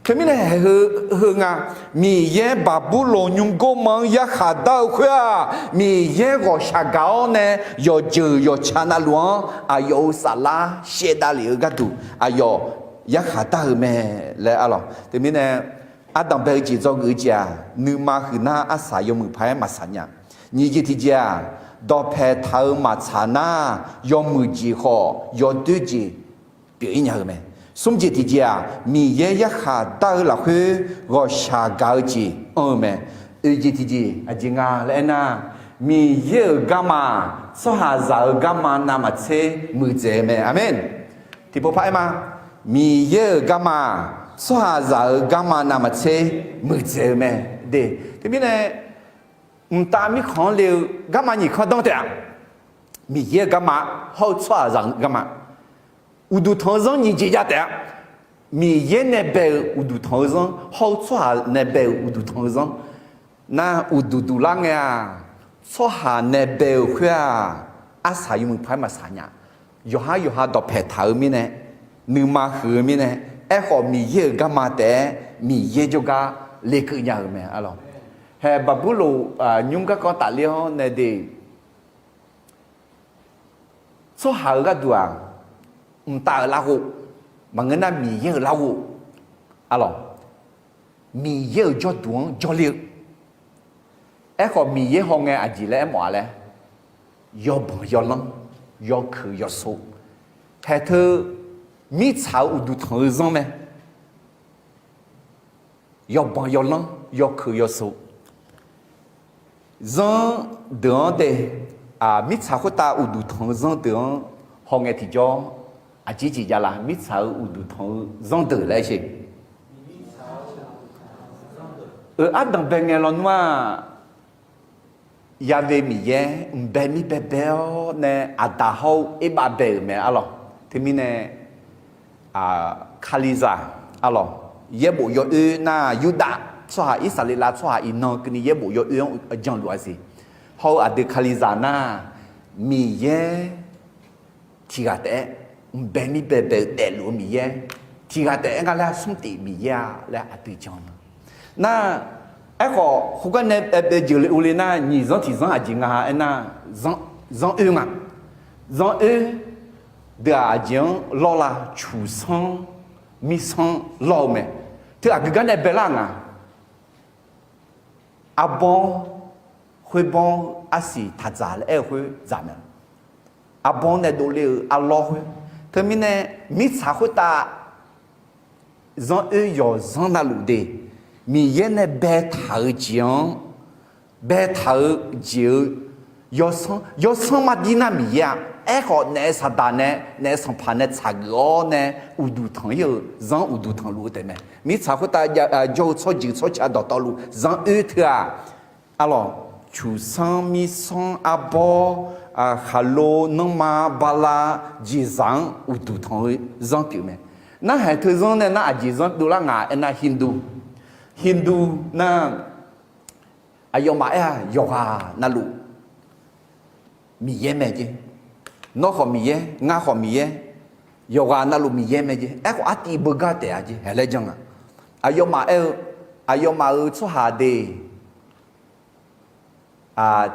Teumirnae haeq heu, heu nga, Miqyaer Baqburloq nymrgawrma-anr yarkhaq dar-eu khoer-aq, Miqyaer ghawqshaq gaq-awr nae yawqjeuq yawqtsa navluf-anr aqyawf-euq saflar shaevdav lef-eu gharduq aqyawf yarkhaq dar-eu mae laer, arlawq. Teumirnae ardanq bae-eu jeq dzawgeuf-eu jeq-aq, nuima huiqnar arsaq yawmuiq paq-aer maqsaq nya. Nyiq jeq tiqjeq-aq, dawqpae taq-eu maqtsaq nar, yawmuiq jeq khawf yawdoer jeq pyeuf-ir nya-eu mae. Smr jeq tiqjeq-aq, Miqyaer yarkhaq dar-eu lafkhoer ghawqshaq gaq-eu jeq anr-eu mae. Oeq jeq tiqjeq aqjeq nga laer aernar, Miqyaer-euq garma, tsawrhaqzaq-euq garma navmaqtser muiqdzaeq-eu mae. Aqmeq. Tiqpov par aer ma. Miqyaer-euq garma, tsawrhaqzaq-euq garma navmaqtser muiqdzaeq-eu mae. De, teumirnae mqtav mirkhanq-anr le-eu garma nyiq kanr danr taef-a. Miqyaer-euq garma hawr-eu tsawrhaqzaq-eu garma, uqduq tanq-eu zanr nyiq jeq jav taef-a. Miqyaer nae bae-euq uqduq tanq-eu zanr hawr-eu tsawrhaq nae bae-euq uqduq tanq-eu zanr nar, uqduq duq lar ngae-aq, tsawrhaq nae bae-euq khoer-aq, arsaq yawmuiq paq-aer maqsaq nya. Yawqhar yawqha dawqpaeq taq-eu mirnae, nuima huiq-eu mirnae, aerkhawf Miqyaer-euq garma taef-aer Miqyaer jawrgar lekeuv nya-euq mae arlawq. Hae Baqburloq nymr garkawv tafler-awr nae de, tsawrhaq-euq gharduq-aq, mqtav-euq larghov maqngeur nar, Miqyaer-euq larghov arlawq, Miqyaer-euq jawrduq-anr jawrler-eu. Aerkhawf Miqyaer hawngae aqjeq laer aermawf-a laer, yawbanq yawlanr, yawkeuq yawsov, haeq teu mirtsaq-euq uqduq tanq-eu zanr mae. Yawbanq yawlanr, yawkeuq yawsov, zanr deuq-anr de, mirtsaq khoertav uqduq tanq-eu zanr deuq-anr hawngae tiqjawr, aqjeq jeq javlar, mirtsaq-euq uqduq tanq-eu zanr deuq laer sheq. Euq ardanq bae ngae lawnmr-aq, yave Miqyaer mqbae mir baebae-awr nae aqdaq hawr-eu erbav bae-euq mae arlawq. Teumirnae, Kalizaq arlawq, yaerbof yawoer nar, Yurdav tsawrhaq, Irsaqleqlav tsawrhaq iqnan keuvni yaerbof yawoer-anr jan luf-a siq. Hawr-eu aqdui Kalizaq nar, Miqyaer tiqghaq taef-aer mqbae mir baebae-eu daefluf-eu Miqyaer, tiqghaq taef-aer ngar laer smr tif Miqyaer-a laer aqdui jan-eu ma. Nar, aerkhawf khoergar nae bae jeuqle uvle nar, nyiq zanr tiq zanr aqjeq nga aernar, zanr oer nga. Zanr oer deuq-aq aqjeq-anr lawr la, cuqsanr mirsanr lawr-eu mae. Teu aqgeu gar nae baelar nga. Arbawr, khoerbawr, arsiq taqdzaq laer aer-eu khoer dzaq mae. Arbawr nae dovle-eu arlawr khoer. Teumirnae mirtsaq khoertav zanr oer yawqzanr navluf de, Miqyaer nae baetaq-eu jeq-anr, baetaq-eu jeq-eu yawsanr, yawsanr mardir nar Miqyaer-a. Aerkhawf naef saqdaq nae, naef sanqpaq nae tsaqgeuf-awr nae uqduq tanq-ir-euq zanr uqduq tanqluf-eu taef mae. Mirtsaq khoertav jawr-eu tsawrjeuq tsawrca dawqtawvluf zanr oer teu-aq, arlawq, cuqsanr mirsanr arbawr, khaqlo nanrma bala jeqzaq-anr uqduq tanq-eu zanr pyeuf mae. Narhaq teu zanr nae nar aqjeq zanr dovlar nga aernar, Hindu, Hindu nar, aqyawfmaf aer-aq yawqghaq navluf Miqyaer mae jeq. Nawr khawf Miqyaer, ngar khawf Miqyaer, yawqghaq navluf Miqyaer mae jeq. Aerkhawf artiv beugar taef-a jeq hae laer jan nga. Aqyawfmaf aer-eu, aqyawfmaf-euq tsawrhaq de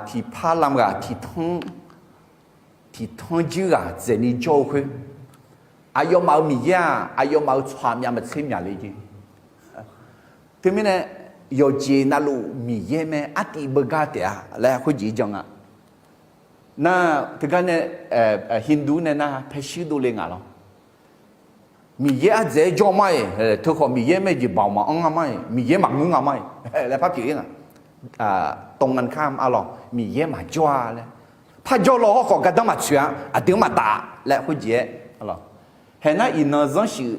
tiqpar lamghaq tiqtanr, tiqtanr jir ghaq dzaeqni jawr-eu khoer, aqyawfmaf-euq Miqyaer-aq aqyawfmaf-euq tsawrhaq myavmaqtser myaqle jeq. Teumirnae yawqjeq navluf Miqyaer mae, artiv beugar taef-a laer khoerjeq jan nga. Nar teugar nae Hindu nae nar paershuir dovle nga lawr. Miqyaer ardzaeq-aer jawr mar-iq, teukhawf Miqyaer mae jeq baoq maqanr nga mar-iq, Miqyaer maqngeur nga mar-iq laer par pyeuf-ir nga. ตรงกันข้าม arlawq, Miqyaer maqjawr-a laer. Parjawr law hawrkhawf gardanr maqtsoeq-a, aqdui-anr maqtaf laer khoerjeq-aer arlawq. Haeq nar iqnan zanrshuif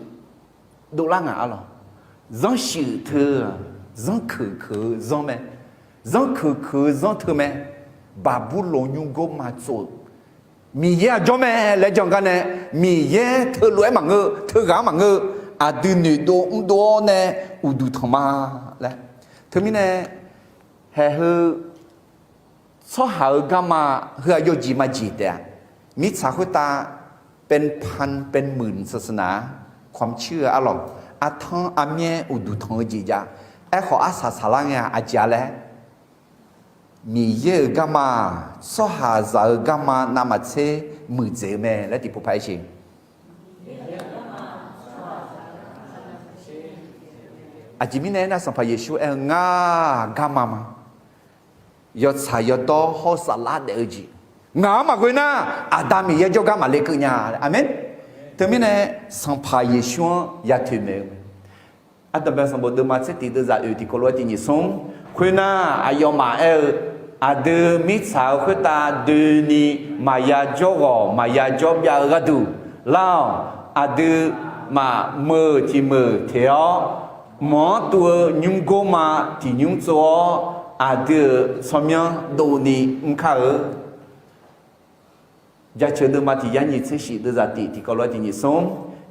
dovlar nga arlawq. Zanrshuif teu, zanrkeuq keuq-eu zanr mae. Zanrkeuq keuq-eu zanr teu mae. Baqburloq nymrgor ma tsov-euq Miqyaer-aq jawr mae laer jan gar nae, Miqyaer teulof-aer maqngeur, teughaq-anr maqngeur, aqdui noeqdov mrdov-awr nae uqduq tanq ma laer. Teumirnae, haeq heu tsawrhaq-euq garma heu-aq yawjeq majeq taef-a. Mirtsaq khoertav เป็นพันเป็นหมื่นศาสนา ความเชื่อ arlawq, artanr armyaer uqduq tanq-eu jeq jav. Aerkhawf arsaq saqlar ngae-aq aqjeq-a laer, Miqyaer-euq garma-aq tsawrhaqzaq-euq garma navmaqtser muiqdzaeq-eu mae laer tiqpov paq-aer siq. Aqjeq mirnae aernar, Sanqpaq Yeqsur aer-eu, Ngar-aq garma ma. Yawtsaq yawdawr hawr saflar daef-eu jeq ngaq-anr maqghoe nar, Aqda Miqyaer jawrgar maqle keuv nya. Aqmeq. Teumirnae Sanqpaq Yeqsur-anr ya toeqmaeq-eu mae. Ardanqbae sanqbof deuvma tser tiq deuvzaq oeq tiq kawv lof-aer tiq nyiq smr. Khoernar, aqyawfmaf aer-eu, aqdui mirtsaq-eu khoertav doeni maqya jawr ghawq maqya jawr byav-eu gharduq lar-awq. Aqdui maqmeuq tiq meuq teq-awr, mq-anr tuv-eu nymr gor ma tiq nymr tsov-awr, Aqdui-euq tsawrmyanr dovni mr kar-eu. Jaceuq deuvma tiq yar nyiq tser shif deuvzaq tiq tiqkawv lof-aer tiq nyiq smr.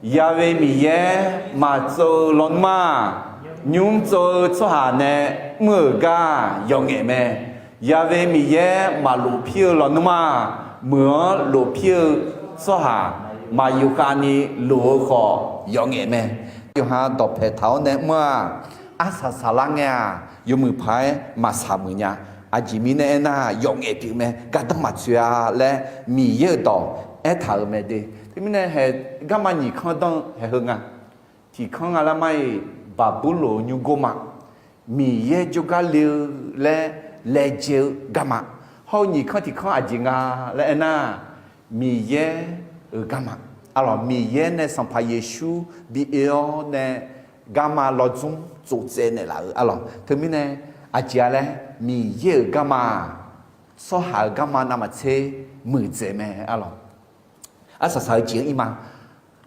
Yawe Miqyaer maqtsov-eu lawnmr-aq, nymr tsov-eu tsawrhaq nae mr-euq gar yawf ngaef mae. Yawe Miqyaer maqlof pir-eu lawnmr-aq, meuq-anr lof pir-eu tsawrhaq maqyuf khavni lof-eu khawf yawf ngaef mae. Yawqha dawqpaeq taq-awr nae mr-aq, arsaq saqlar ngae-aq, yawmuiq paq-aer maqsaq muiq nya. Aqjeq mirnae aernar, yawf ngaef pyeuf mae, gardanr maqtsoeq-a laer Miqyaer-euq dawq aertaq-euq mae de. Teumirnae hae, garma nyiq kanr danr-eu haeq heu nga. Tiq kanr nga lar mar-iq, Baqburloq nymrgor ma, Miqyaer jawrgar le-eu laer laejae-eu garma. Hawr-eu nyiq kanr tiq kanr aqjeq nga laer aernar, Miqyaer-euq garma. Arlawq, Miqyaer nae Sanqpaq Yeqsur bi oe-awr nae garma lawdzmr tsovtsaev naeqlaf-euq arlawq. Teumirnae aqjeq-a laer, Miqyaer-euq garma-aq, tsawrhaq-euq garma navmaqtser muiqdzaeq mae arlawq. Arsaq saq-eu jeq-anr ir ma.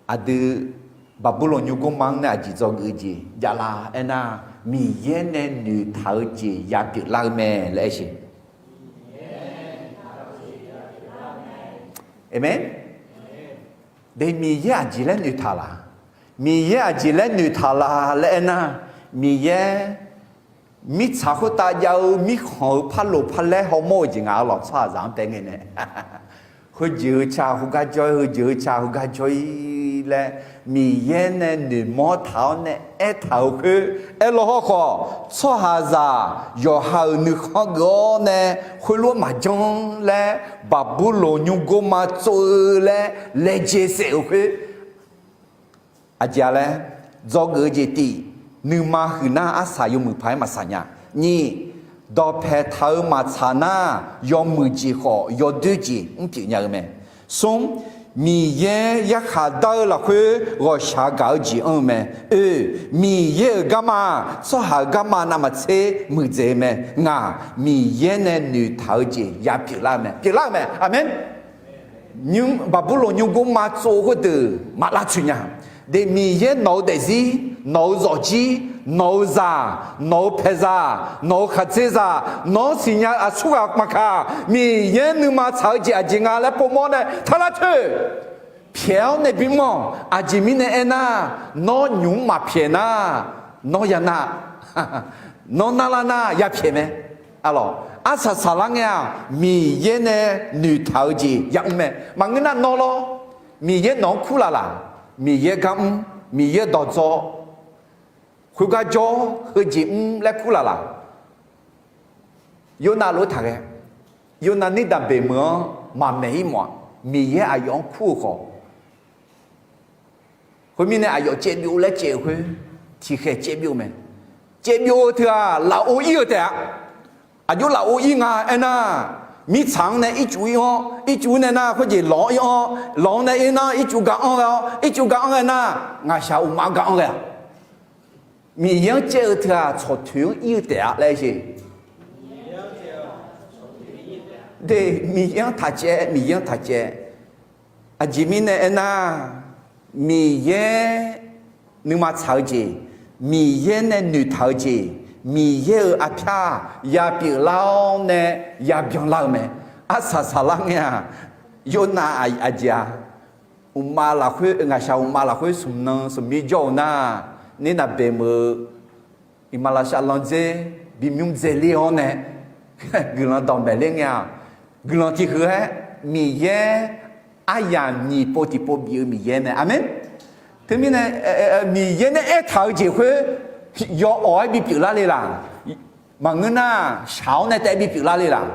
Aqdui Baqburloq nymrgor ma-anr nae aqjeq dzawgeuf-eu jeq javlar aernar, Miqyaer nae noeqtaq-eu jeq yapyeuf lar-eu mae laer aer siq. Aqmeq. De, Miqyaer aqjeq laer noeqtaq laq? Miqyaer aqjeq laer noeqtaq laq laer aernar, Miqyaer mirtsaq khoertav jav-eu mirkhanq-euq parloq parlaer hawmawr-eu jeq nga arlawq, tsawrhaqzaq-anr taef ngae nae. Heujeq heu ca heugar jawr-ir, heujeq heu ca heugar jawr-ir laer, Miqyaer nae noeqmawr taq-awr nae aertaq-euq khoer aerlaw hawrkhawf, tsawrhaqzaq yawqha-euq nuikhanr geuf-awr nae khoerlof-aer maqjanr laer, Baqburloq nymrgor ma tsov-eu laer laejae saef-euq khoer, aqjeq-a laer, dzawgeuf-eu jeq tif, nuima huiqnar arsaq yawmuiq paq-aer maqsaq nya. Nyiq, dawqpaeq taq-eu maqtsaq nar, yawmuiq jeq khawf yawdoer jeq mr pyeuf nya-eu mae. Smr, Miqyaer yarkhaq dar-eu lafkhoer ghawqshaq gaq-eu jeq anr-eu mae. Oe, Miqyaer-euq garma-aq, tsawrhaq-euq garma navmaqtser muiqdzaeq-eu mae. Ngaq, Miqyaer nae noeqtaq-eu jeq yapyeuf lar-eu mae, pyeuflar-eu mae. Aqmeq. Nymr, Baqburloq nymrgor ma tsov khoerdeuq maq lavtsoeq nya. De, Miqyaer nawq-eu daefzir, nawq-eu zawqjir, nawq-eu zaq, nawq-eu paeqzaq, nawq-eu khaqdzerzaq, nawq-anr siqnya-eu aqsurghaq maqkaq, Miqyaer nuima tsaq-eu jeq aqjeq nga laer povmawr nae taq lavtsoeq. Pyaeq-awr nae bimr-awq. Aqjeq mirnae aernar, nawr nymq-mr maqpyaeq nar, nawr ya nar, nawr narlar nar yapyaeq mae. Arlawq, arsaq saqlar ngae-aq, Miqyaer nae noeqtaq-eu jeq yamr mae. Maqngeur nar nawr lawr, Miqyaer nawq-anr kurlaf laq? Miqyaer gar mr, Miqyaer dawqdzawr, khoergar jawr, heujeq mr laer kurlaf laq? Yawrnav lof-aer taqghae. Yawrnav nirdanq beq meuq-anr maqmaeq-ir mawf-aq, Miqyaer aqyawf-anr kur-eu khawf, khoermirnae aqyawf caev byov laer caev-eu khoer, tiqkhaeq caev byov mae. Caev byov-eu teu-aq, lafov ir-eu taef-a. Aqjox lafov ir nga aernar, mirtsaq-anr nae ircuf ir-anr, ircuf nae nar khoerjeq lawq-anr ir-anr, lawq-anr nae ir nar ircuf ga anr ghae-awr, ircuf ga anr ghae nar, ngaqshaq uqmav ga anr ghae-aq. Miqyaer-anr caev-eu teu-aq, tsawqtoeq-anr ir-eu taef-a laer aer-eu. De, Miqyaer-anr taq caev, Miqyaer-anr taq caev. Aqjeq mirnae aernar, Miqyaer nuima tsaq-eu jeq, Miqyaer nae noeqtaq-eu jeq, Miqyaer-euq arpyar yapyeuf lar-awr nae yabyan lar-eu mae. Arsaq saqlar ngae-aq, Yawrnav aqjeq-a, uqmav lafkhoer, ngaqshaq uqmav lafkhoer smq nan smq mir jawr-eu nar, nirnav beq meuq-eu iqmalavshav landzer bimymr dzaeler-awr nae guiqlanq dawqmaeq ler ngae-aq, guiqlanq tiq huiq-aer Miqyaer aryamq nyiq pov tiqpov bif-eu Miqyaer mae. Aqmeq. Teumirnae Miqyaer nae aertaq-eu jeq khoer yawawq-aer bipyeuf lar le laq? Maqngeur nar, shaq-awr nae taef-aer bipyeuf lar le laq?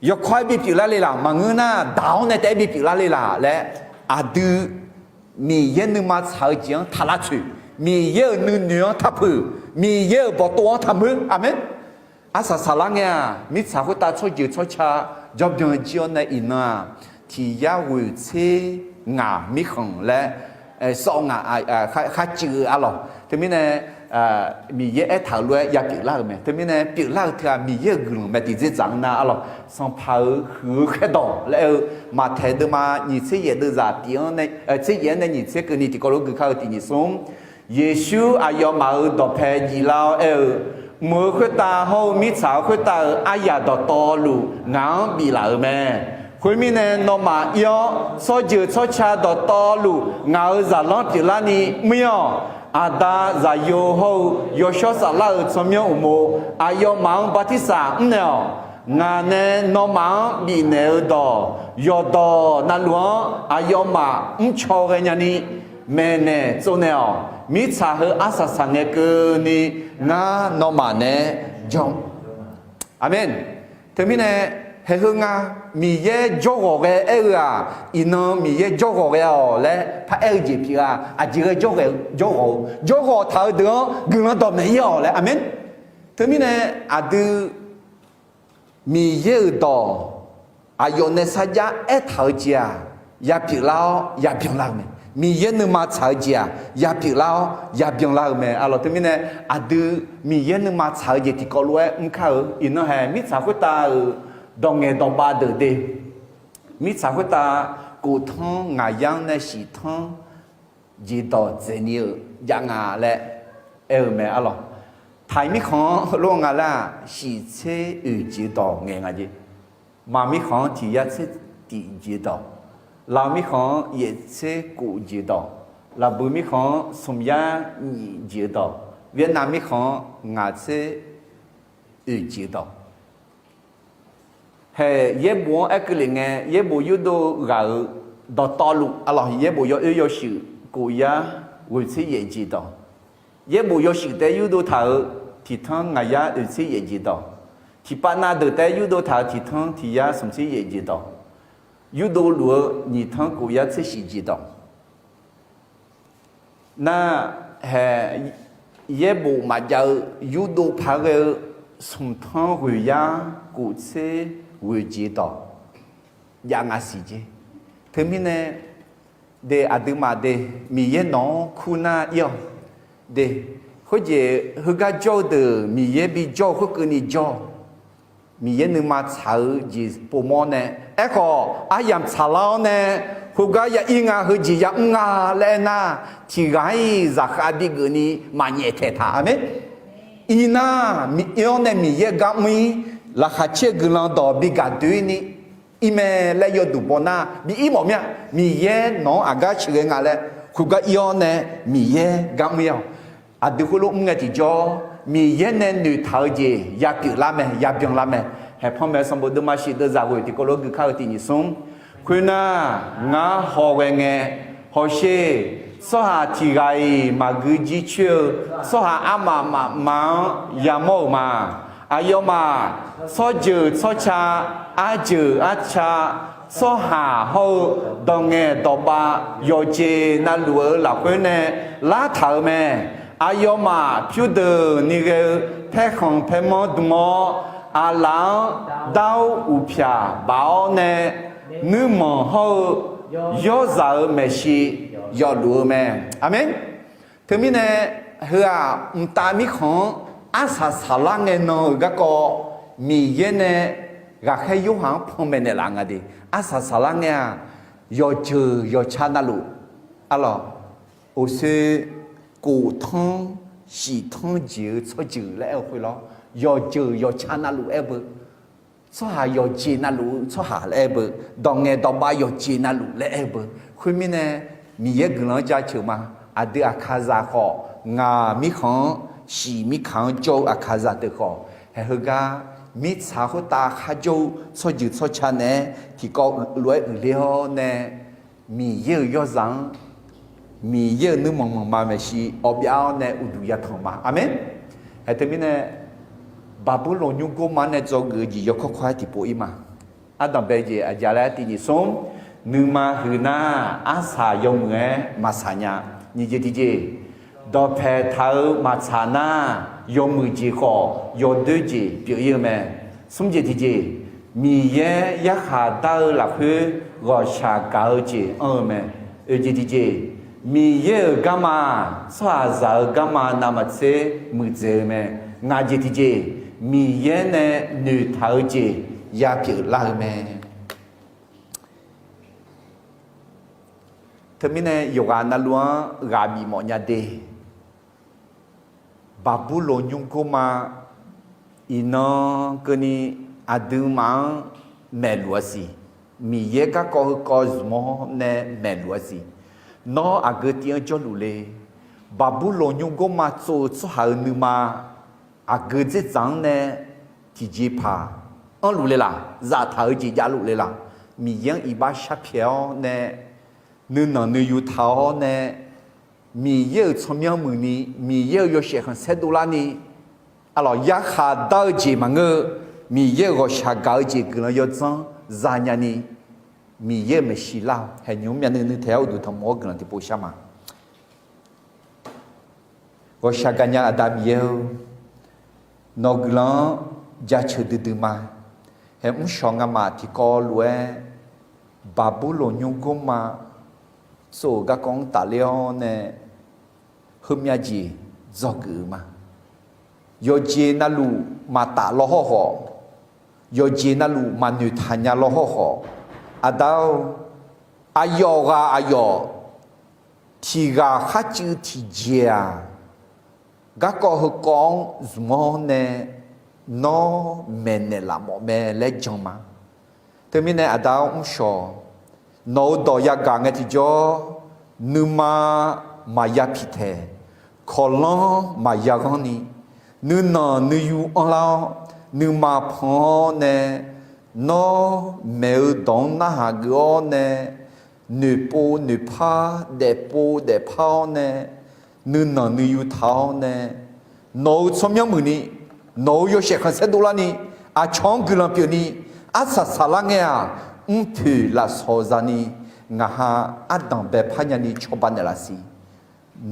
Yawkawr-aer bipyeuf lar le laq? Maqngeur nar, daq-awr nae taef-aer bipyeuf lar le laq laer, aqdui Miqyaer nuima tsaq-eu jeq-anr taq lavtsoeq, Miqyaer-euq nuinoeq-anr taqpuq, Miqyaer-euq bawqtov-anr taqmuir. Aqmeq. Arsaq saqlar ngae-aq, mirtsaq khoertav tsawrjeuq tsawrca jawrbyan jir-awr nae iqnan-aq, tiq yar ghoeq tser ngaq mirkhanq laer sawr ngaq kharciv-eu arlawq. Teumirnae Miqyaer aertaq-euq lof-aer yapyeuf lar-euq mae. Teumirnae pyeuflar-eu teu-aq, Miqyaer-euq guiqlanq mae. Tiqdzerdzaq-anr nar arlawq, Sanqpaq-euq huiq-eu khaerdawq laer aer-eu, Maqtaeq deuvma nyiq tser yaef deuvzaq tiq-anr, tser yaef-anr nae nyiq tser keuvni tiqkawv lof-aer gui kar-eu tiq nyiq smr. Yeqsur aqyawfmaf-euq dawqpae jiflar-awr aer-eu, mq-euq khoertav hawr-eu mirtsaq-euq khoertav-euq aryaq dawqtawvluf ngaq-anr biflaf-euq mae. Khoermirnae, nawmaf ir-awr, tsawrjeuq tsawrca dawqtawvluf ngaq-euq zaqlanr pyeuflarni mr-ir-awq. Aqda, Zaqyo hawr-eu Yawshawr Saflar-euq tsawrmyanr uqmov aqyawfmaf-anr bartirsaq mrnaeq-awq. Ngaq nae nawmaf-anr bifnaeq-eu dawq yawqdawq navluf-anr aqyawfmaf mrcaw ghae nyani maeqnaeq tsovnaeq-awq. Mirtsaq heu arsaq saq ngae keuvni ngar nawmaf nae jawr. Aqmeq. Teumirnae, haeq heu nga, Miqyaer jawrghawq ghae aer-eu-aq, iqnan Miqyaer jawrghawq ghae-awq laer paraer-eu jeq pyeuf-a. Aqjeq ghae jawrghawq-eu, jawrghawq taq-eu deuq-anr guiqlanq dawqmaeq ir-awq laer. Aqmeq. Teumirnae, aqdui Miqyaer-euq dawq aqyawf nae sarjax aertaq-eu jeq-aq, yapyeuf lar-awr yabyan lar-eu mae. Miqyaer nuima tsaq-eu jeq-aq, yapyeuf lar-awr yabyan lar-eu mae. Arlawq, teumirnae aqdui Miqyaer nuima tsaq-eu jeq tiqkawv lof-aer mr kar-eu. Iqnan haeq mirtsaq khoertav-euq dawq ngaeq dawq bav deuq de. Mirtsaq khoertav kof tanr ngaq yar-anr nae shif tanr jeq dawq dzaeqni-euq jav nga laer aer-eu mae. Arlawq, taq-iq mirkhanq-anr heulof nga laer-aq, shif tser oeq jeq dawq ngaeq nga jeq. Maq mirkhanq-anr tiq yar tser tiq jeq dawq, laf mirkhanq-anr yaef tser kof jeq dawq, laqbuiq mirkhanq-anr smq yar nyiq jeq dawq, Vietnam mirkhanq-anr ngaq tser oeq jeq dawq. Haeq yaerbof-anr aer keuvle ngae, yaerbof yurdov ghaq-euq dawqtawvluf, arlawq, yaerbof yawoer yawshuif kof yar ghoeq tser yaef jeq dawq, yaerbof yawshuif taef-aer yurdov taq-euq tiq tanr ngaq yar oeq tser yaef jeq dawq, tiqpav nav deuq taef-aer yurdov taq-euq tiq tanr tiq yar smq tser yaef jeq dawq, yurdov luf-eu nyiq tanr kof yar tser shif jeq dawq. Nar, haeq yaerbof maqjav-eu yurdov paq-aer ghae-eu smq tanr ghoeq yar kof tser ghoeq jeq dawq jav nga siq jeq. Teumirnae, de aqduimaf de, Miqyaer nawq-anr kur nar ir-awq de. Khoerjeq heugar jawr-eu deuq Miqyaer bijawr-eu khoerkeuvni jawr-awq. Miqyaer nuima tsaq-eu jeq povmawr nae, aerkhawf aryamq tsaqlar-awr nae, khoergar ya ir nga, heujeq yamr nga laer aernar, tiq ghaq-iq zaqkhav bigeuf ni maqnyaef taeq taq. Aqmeq. Irnar, ir-awr nae Miqyaer gar mr-ir, laqkhaq caer-eu guiqlanq dawq bigaq doer ni ir mae laer yawduq baw nar bi ir mawf mir-a. Miqyaer nawq-anr aqgar sheuqghae nga laer khoergar ir-awr nae Miqyaer gar mr-ir-awq. Aqdui khoerlof mr ngae tiqjawr, Miqyaer nae noeqtaq-eu jeq yapyeuf lar mae, yabyan lar mae. Haeqpanmaeq sanqbof deuvma shif deuvzaq ghoeq tiqkawv lof-aer gui kar-eu tiq nyiq smr. Khoernar, ngar hawghae ngae, hawsher, tsawrhaq tiq ghaq-iq maqgui jircoer-eu tsawrhaq armaf mafma-anr yamawr-euq ma. Aqyawfmaf tsawrjeuq tsawrca, arjeuq arca, tsawrhaq hawr-eu dawq ngaeq dawq bav yawqjeq navluf-eu lafkhoer nae lartaq-euq mae. Aqyawfmaf pyurdeuqni ghae-eu paerkhanq paermanr dm-awr, aqlaf-anr dar-awr uqpyaq baf-awr nae, nuirmanq hawr-eu yawrzaq-euq maeqshi yawfluf-eu mae. Aqmeq. Teumirnae, heu-aq mqtav mirkhanq-anr arsaq saqlar ngae nan-euq garkawv, Miqyaer nae ghaqkhaer Yorhaq-anr panmaeq naeqlaf nga de. Arsaq saqlar ngae-aq, yawqjeuq yawqca navluf, arlawq, oqsoe kof tanr shif tanr jeq-eu tsawrjeuq laer aer-eu khoerlawr, yawqjeuq yawqca navluf aer beu, tsawrhaq yawqjeq navluf-eu tsawrhaq laer aer beu, dawq ngaeq dawq bav yawqjeq navluf laer aer beu. Khoermirnae, Miqyaer guiqlanq-anr jaceuq ma. Aqdui aqkaqzaq khawf, ngaq mirkhanq-anr shif mirkaq-anr jawr-eu aqkaqzaq deuq khawf, haeq heugar mirtsaq khoertav kharjawr-eu tsawrjeuq tsawrca naeq-aer tiqkawv lof-aer uiqler-awr nae, Miqyaer-euq yawrzaq-anr, Miqyaer-euq nuirmanq manqma maeqshi awv byav-awr nae uqduq yatanq ma. Aqmeq. Haeq teumirnae, Baqburloq nymrgor ma-anr nae dzawgeuf-eu jeq yawkawr kawr-aer tiqpov ir ma. Ardanq bae jeq aqjeq laer tiq nyiq smr, nuima huiq nar, arsaq yawmuiq-aer maqsaq nya. Nyiq jeq tiqjeq, dawqpaeq taq-eu maqtsaq nar, yawmuiq jeq khawf yawdoer jeq pyeuf ir-eu mae. Smr jeq tiqjeq, Miqyaer yarkhaq dar-eu lafkhoer ghawqshaq gaq-eu jeq anr-eu mae. Oeq jeq tiqjeq, Miqyaer-euq garma, tsawrhaqzaq-euq garma navmaqtser muiqdzaeq-eu mae. Ngaq jeq tiqjeq, Miqyaer nae noeqtaq-eu jeq yapyeuf lar-eu mae. Teumirnae yawqghaq navluf-anr ghaq bif mawf nya de. Baqburloq nymrgor ma, Iqnan keuvni aqduimaf-anr maeqluf-a siq. Miqyaer garkawv heukawv zmq-awr nae maeqluf-a siq. Nawr aqgeu tiv-anr jawrluf le. Baqburloq nymrgmr ma tsov-eu tsawrhaq-euq nuima aqgeu dzerdzaq-anr nae tiqjeqpaq anrluf le laq, zaftaq-eu jeq javluf le laq. Miqyaer-anr iqbax sharpyaeq-awr nae, nuinanq nuiyu taq-awr nae, Miqyaer-euq tsawrmyanr muiqni, Miqyaer-euq yawshaef khanqsaer dovlarni, aqlawq yarkhaq dar-eu jeq maqngeur-eu, Miqyaer-euq ghawqshaq gaq-eu jeq guiqlanq yawdzanr zanya ni, Miqyaer-euq maeqshi lar-awq. Haeqnymr myavnuiv nuiv taeq-awr uqduq tanqmawr-awr guiqlanq tiqpov shar ma. Ghawqshaq gaqnya Aqda Miqyaer-or, nawq-eu guiqlanq-anr jaceuq duidui ma. Haeq mrshawq ngamaf tiqkawv lof-aer Baqburloq nymrgmr ma tsov-euq garkawv-anr tafler-awr nae, heumyav jeq dzawgeuf-euq ma. Yawqjeq navluf maqtaf law hawrkhawf, yawqjeq navluf maqnoeq taq nya law hawrkhawf, Aqda-or, aqyawf ghaq aqyawf tiq ghaq kharcuiv tiqjeq-aq, garkawv heukawv-anr zmq-awr nae nawr maeqnaeq laf mawf mae laer jan ma. Teumirnae Aqda-or mrshawq, nawq-euq dawq yagaq ngae tiqjawr, nuima maqya piqtaeq, kawqlanr maqya ghanrni, nuinanq nuiyu anrlar-awr, nuima pan-awr nae, nawr maeq-eu dawq-anr narhaq geuf-awr nae, noeqpov noeqpar, daefpov daefpar-awr nae, nuinanq nuiyu taq-awr nae, nawq-euq tsawrmyanr muiqni, nawq-euq yawshaef khanqsaer dovlarni, aqcawq-anr guiqlanq pyeufni, arsaq saqlar ngae-aq, mrpoeq lafsawq zani, ngaq ha ardanq baepar nyani cawba naeqlaf siq.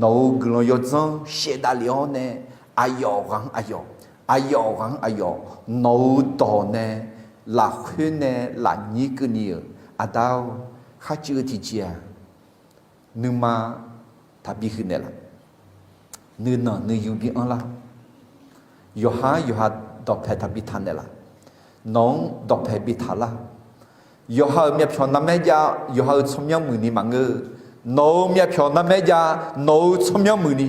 Nawq-euq guiqlanq yawdzanr shaevdav lef-awr nae, aqyawf ghaq-anr aqyawf, aqyawf ghaq-anr aqyawf, nawq-euq dawq nae lafkhoer nae lafnyir keuvni-euq Aqda-or, kharcuiv-eu tiqjeq-aq, nuima taqbi huiq naeqlaf. Nuinanq nuiyu bi anrlar. Yawqha-anr yawqha dawqpae taqbi taq naeqlaf. Nawq-anr dawqpae bi taqlar. Yawqha-euq myavpyawq narmaer jav, yawqha-euq tsawrmyanr muiqni maqngeur. Nawq-euq myavpyawq narmaer jav, nawq-euq tsawrmyanr muiqni.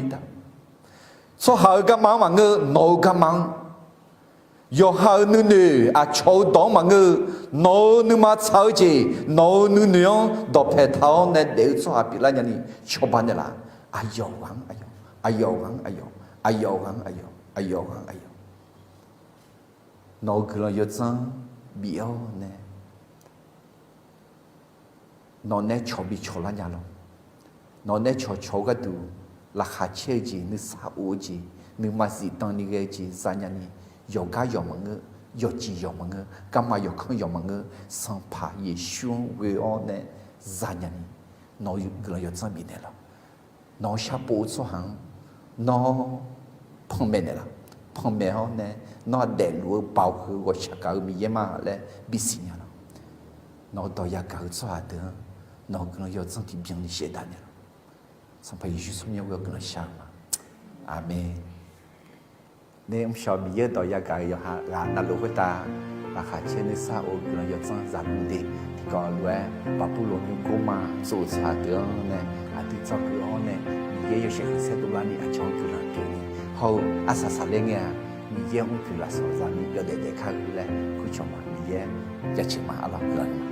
Tsawrhaq-euq garma-anr maqngeur, nawq-euq garma-anr. Yawqha-euq nuinoeq aqcawq-eu dawq-anr maqngeur-eu, nawq-euq nuima tsaq-eu jeq, nawq-euq nuinoeq-anr dawqpae taq-awr nae daef-eu tsawrhaq pyeuflar nyani cawba naeqlaf. Aqyawf ghaq-anr aqyawf, aqyawf ghaq-anr aqyawf, aqyawf ghaq-anr aqyawf, aqyawf ghaq-anr aqyawf. Nawq-euq guiqlanq yawdzanr bif-awr nae, nawq nae cawq bi cawqlar nya lawr. Nawq nae cawqcawq-eu gharduq, laqkhaq caer-eu jeq, nuisar of-eu jeq, nuima zifdan ni ghae-eu jeq zanya ni, yawqgar yawq maqngeur, yawqjeq yawq maqngeur, garma yawqkanr yawq maqngeur, Sanqpaq Yeqsur-anr ghoe-awr nae zanya ni, nawq-eu guiqlanq yawdzanr bifnaeq lawr. Nawq-eu sharpov-eu tsawrhaq-anr nawr panmaeq naeqlaf. Panmaeq-awr nae, nawr-aq daefluf-eu baoq heu ghawqshaq gaq-eu Miqyaer ma laer bisiq nya lawr. Nawq-eu dawq yagaq-eu tsawrhaq deuq-anr nawq-eu guiqlanq yawdzanr tiqbyan ni shaevdav naeqlaf. Sanqpaq Yeqsur tsawrmyanr ghoe-awr guiqlanq shar-eu ma. Aqmeq. Ner mrshawq Miqyaer-eu dawq yagaq-euq yawqha ghaq navluf khoertav, laqkhaq caer nuisar of-eu guiqlanq yawdzanr zaqguq de. Tiqkawv lof-aer Baqburloq nymrgmr ma tsov-euq tsawrhaq deuq-anr nae aqdui dzawgeuf-awr nae, Miqyaer yawshaef khanqsaer dovlarni aqcawq-anr guiqlanq pyeufni, hawr-eu arsaq saqler ngae-aq, Miqyaer mrpoeq lafsawq zani yawdaef daef kar-eu laer kurcawq ma. Miqyaer jaceuq ma. Arlawq guiqlanq ma.